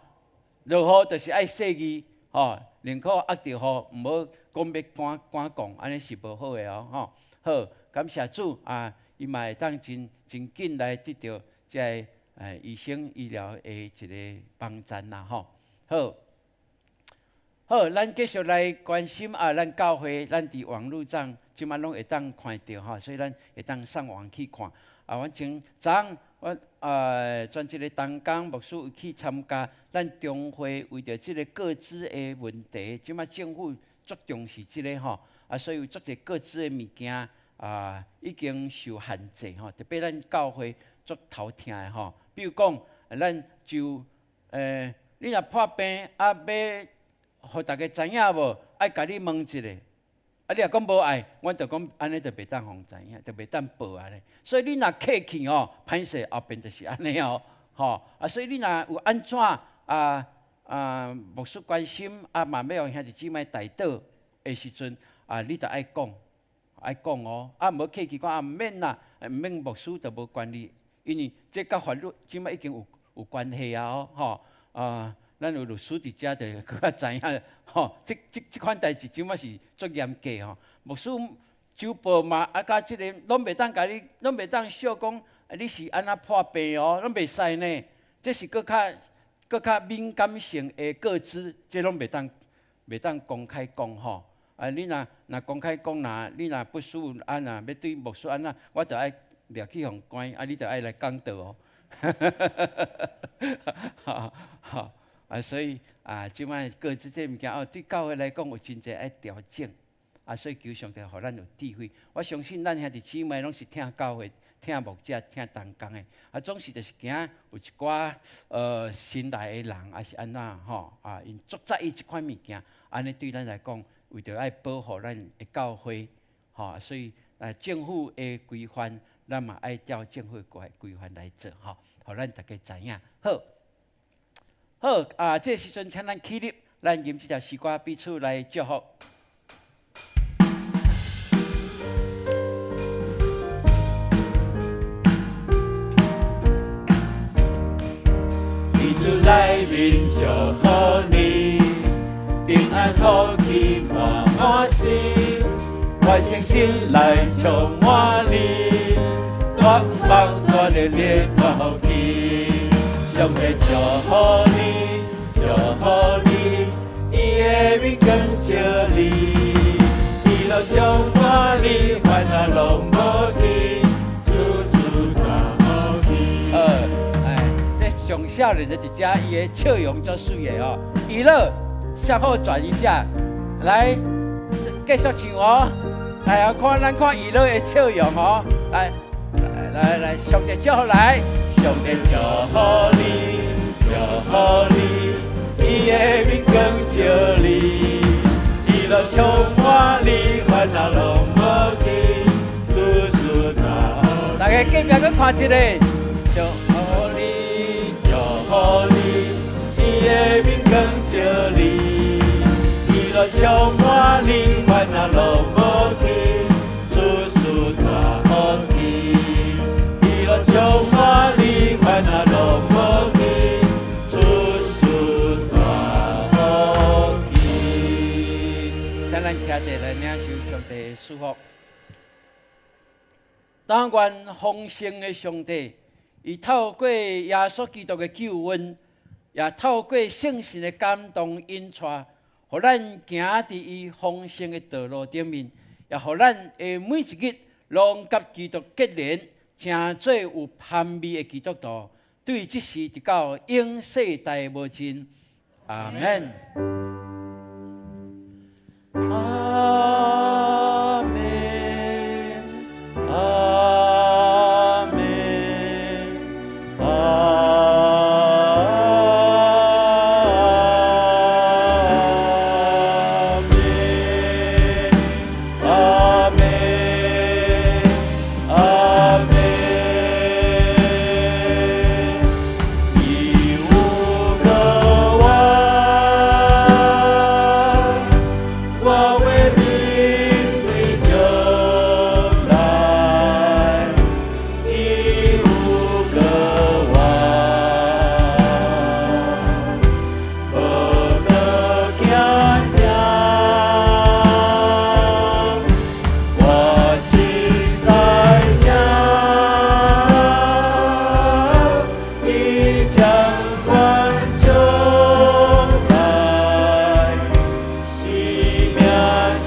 落雨就是愛細膩，吼，寧可壓著雨，毋好講欲趕趕講，按呢是無好的哦，吼。好，感謝主啊，伊嘛會當真真緊來得著這个醫生醫療的一个幫贊啦，吼。好，好，咱繼續來關心啊，咱教會，咱佇網路上這擺攏會當看著吼，所以咱會當上網去看。啊，阮前昨昏阮全職的同工牧師有去參加咱中會為著這个個資的問題，這擺政府足重視這个吼，啊，所以有足濟個資的物件啊已經受限制吼，特別咱教會足頭疼的吼，比如講，咱就你若破病啊，欲予逐家知影無？愛共你問一下。啊！你若講無愛，阮就講按呢就袂當予人知影，就袂當報按呢。所以你若客氣吼，歹勢後邊就是按呢哦，吼啊！所以你若有按怎啊啊牧師關心啊，嘛欲予兄弟姊妹代禱的時陣啊，你就愛講，愛講哦，啊毋好客氣講啊，毋免啦，毋免牧師就無關係，因為這佮法律這擺已經有有關係啊哦，吼啊。咱有律師佇遮就閣較知影，吼，這這這款代誌這擺是足嚴格吼。牧師酒報嘛，啊，佮這个攏袂當共你，攏袂當笑講你是按怎破病哦，攏袂使呢。這是閣較閣較敏感性的個資，這攏袂當袂當公開講吼。啊，你若若公開講，若你若不舒服，啊，若欲對牧師按怎，我就愛掠去予關，啊，你就愛來講道哦。哈哈。啊，所以啊，這擺個資這物件哦，對教會來講有真濟愛調整，啊，所以求上帝予咱有智慧。我相信咱兄弟姊妹攏是疼教會、疼牧者、疼同工的，啊，總是就是驚有一寡新來的人，抑是按怎吼啊，𪜶足在意這款物件，按呢對咱來講，為著愛保護咱的教會，吼，所以政府的規範，咱嘛愛照政府的規規範來做吼，予咱逐家知影。好。好啊！這個時陣，請咱起立，咱吟這條詩歌，彼此來祝福。佇主內面祝福你，平安福氣滿滿心，願聖神來充滿你，絕望斷了連福氣。上帝祝福你，祝福你，伊的面光照你，喜樂充滿你，煩惱攏無去，事事大福氣。哎，這上少年的佇遮，伊的笑容足媠的哦。娛樂向後轉一下，來繼續唱哦。來啊，看咱看娛樂的笑容哦。來，來來，上帝祝福來。上帝祝福你，祝福你，伊的面光照你，喜樂充滿你，煩惱攏無去，事事大福。大家隔壁閣看一下，祝福你，祝福你，伊的面光照你，喜樂充滿你，煩惱攏無去，事事大福氣。喜樂充滿你，煩惱攏無去，事事大福氣。請咱徛佇來領受上帝的祝福。但願豐盛的上帝，伊透過耶穌基督的救恩，也透過聖神的感動引帶，予予咱行佇伊豐盛的道路頂面，也予咱的每一日攏佮基督結連，成做有香味的基督徒。對這時直到永世代無盡。阿門。阿門。阿門。阿門。阿門。阿門。伊有個我，我會面對將來。伊有個我，無閣驚嚇。我實知影，伊掌管將來，生命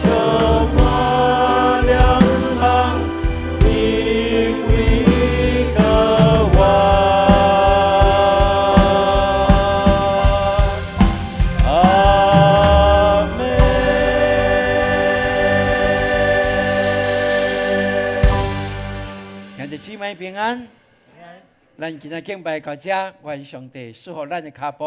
充滿了盼，因為伊個我。阿門。兄弟姊妹平安，咱今仔敬拜到這，願上帝賜福咱的跤步。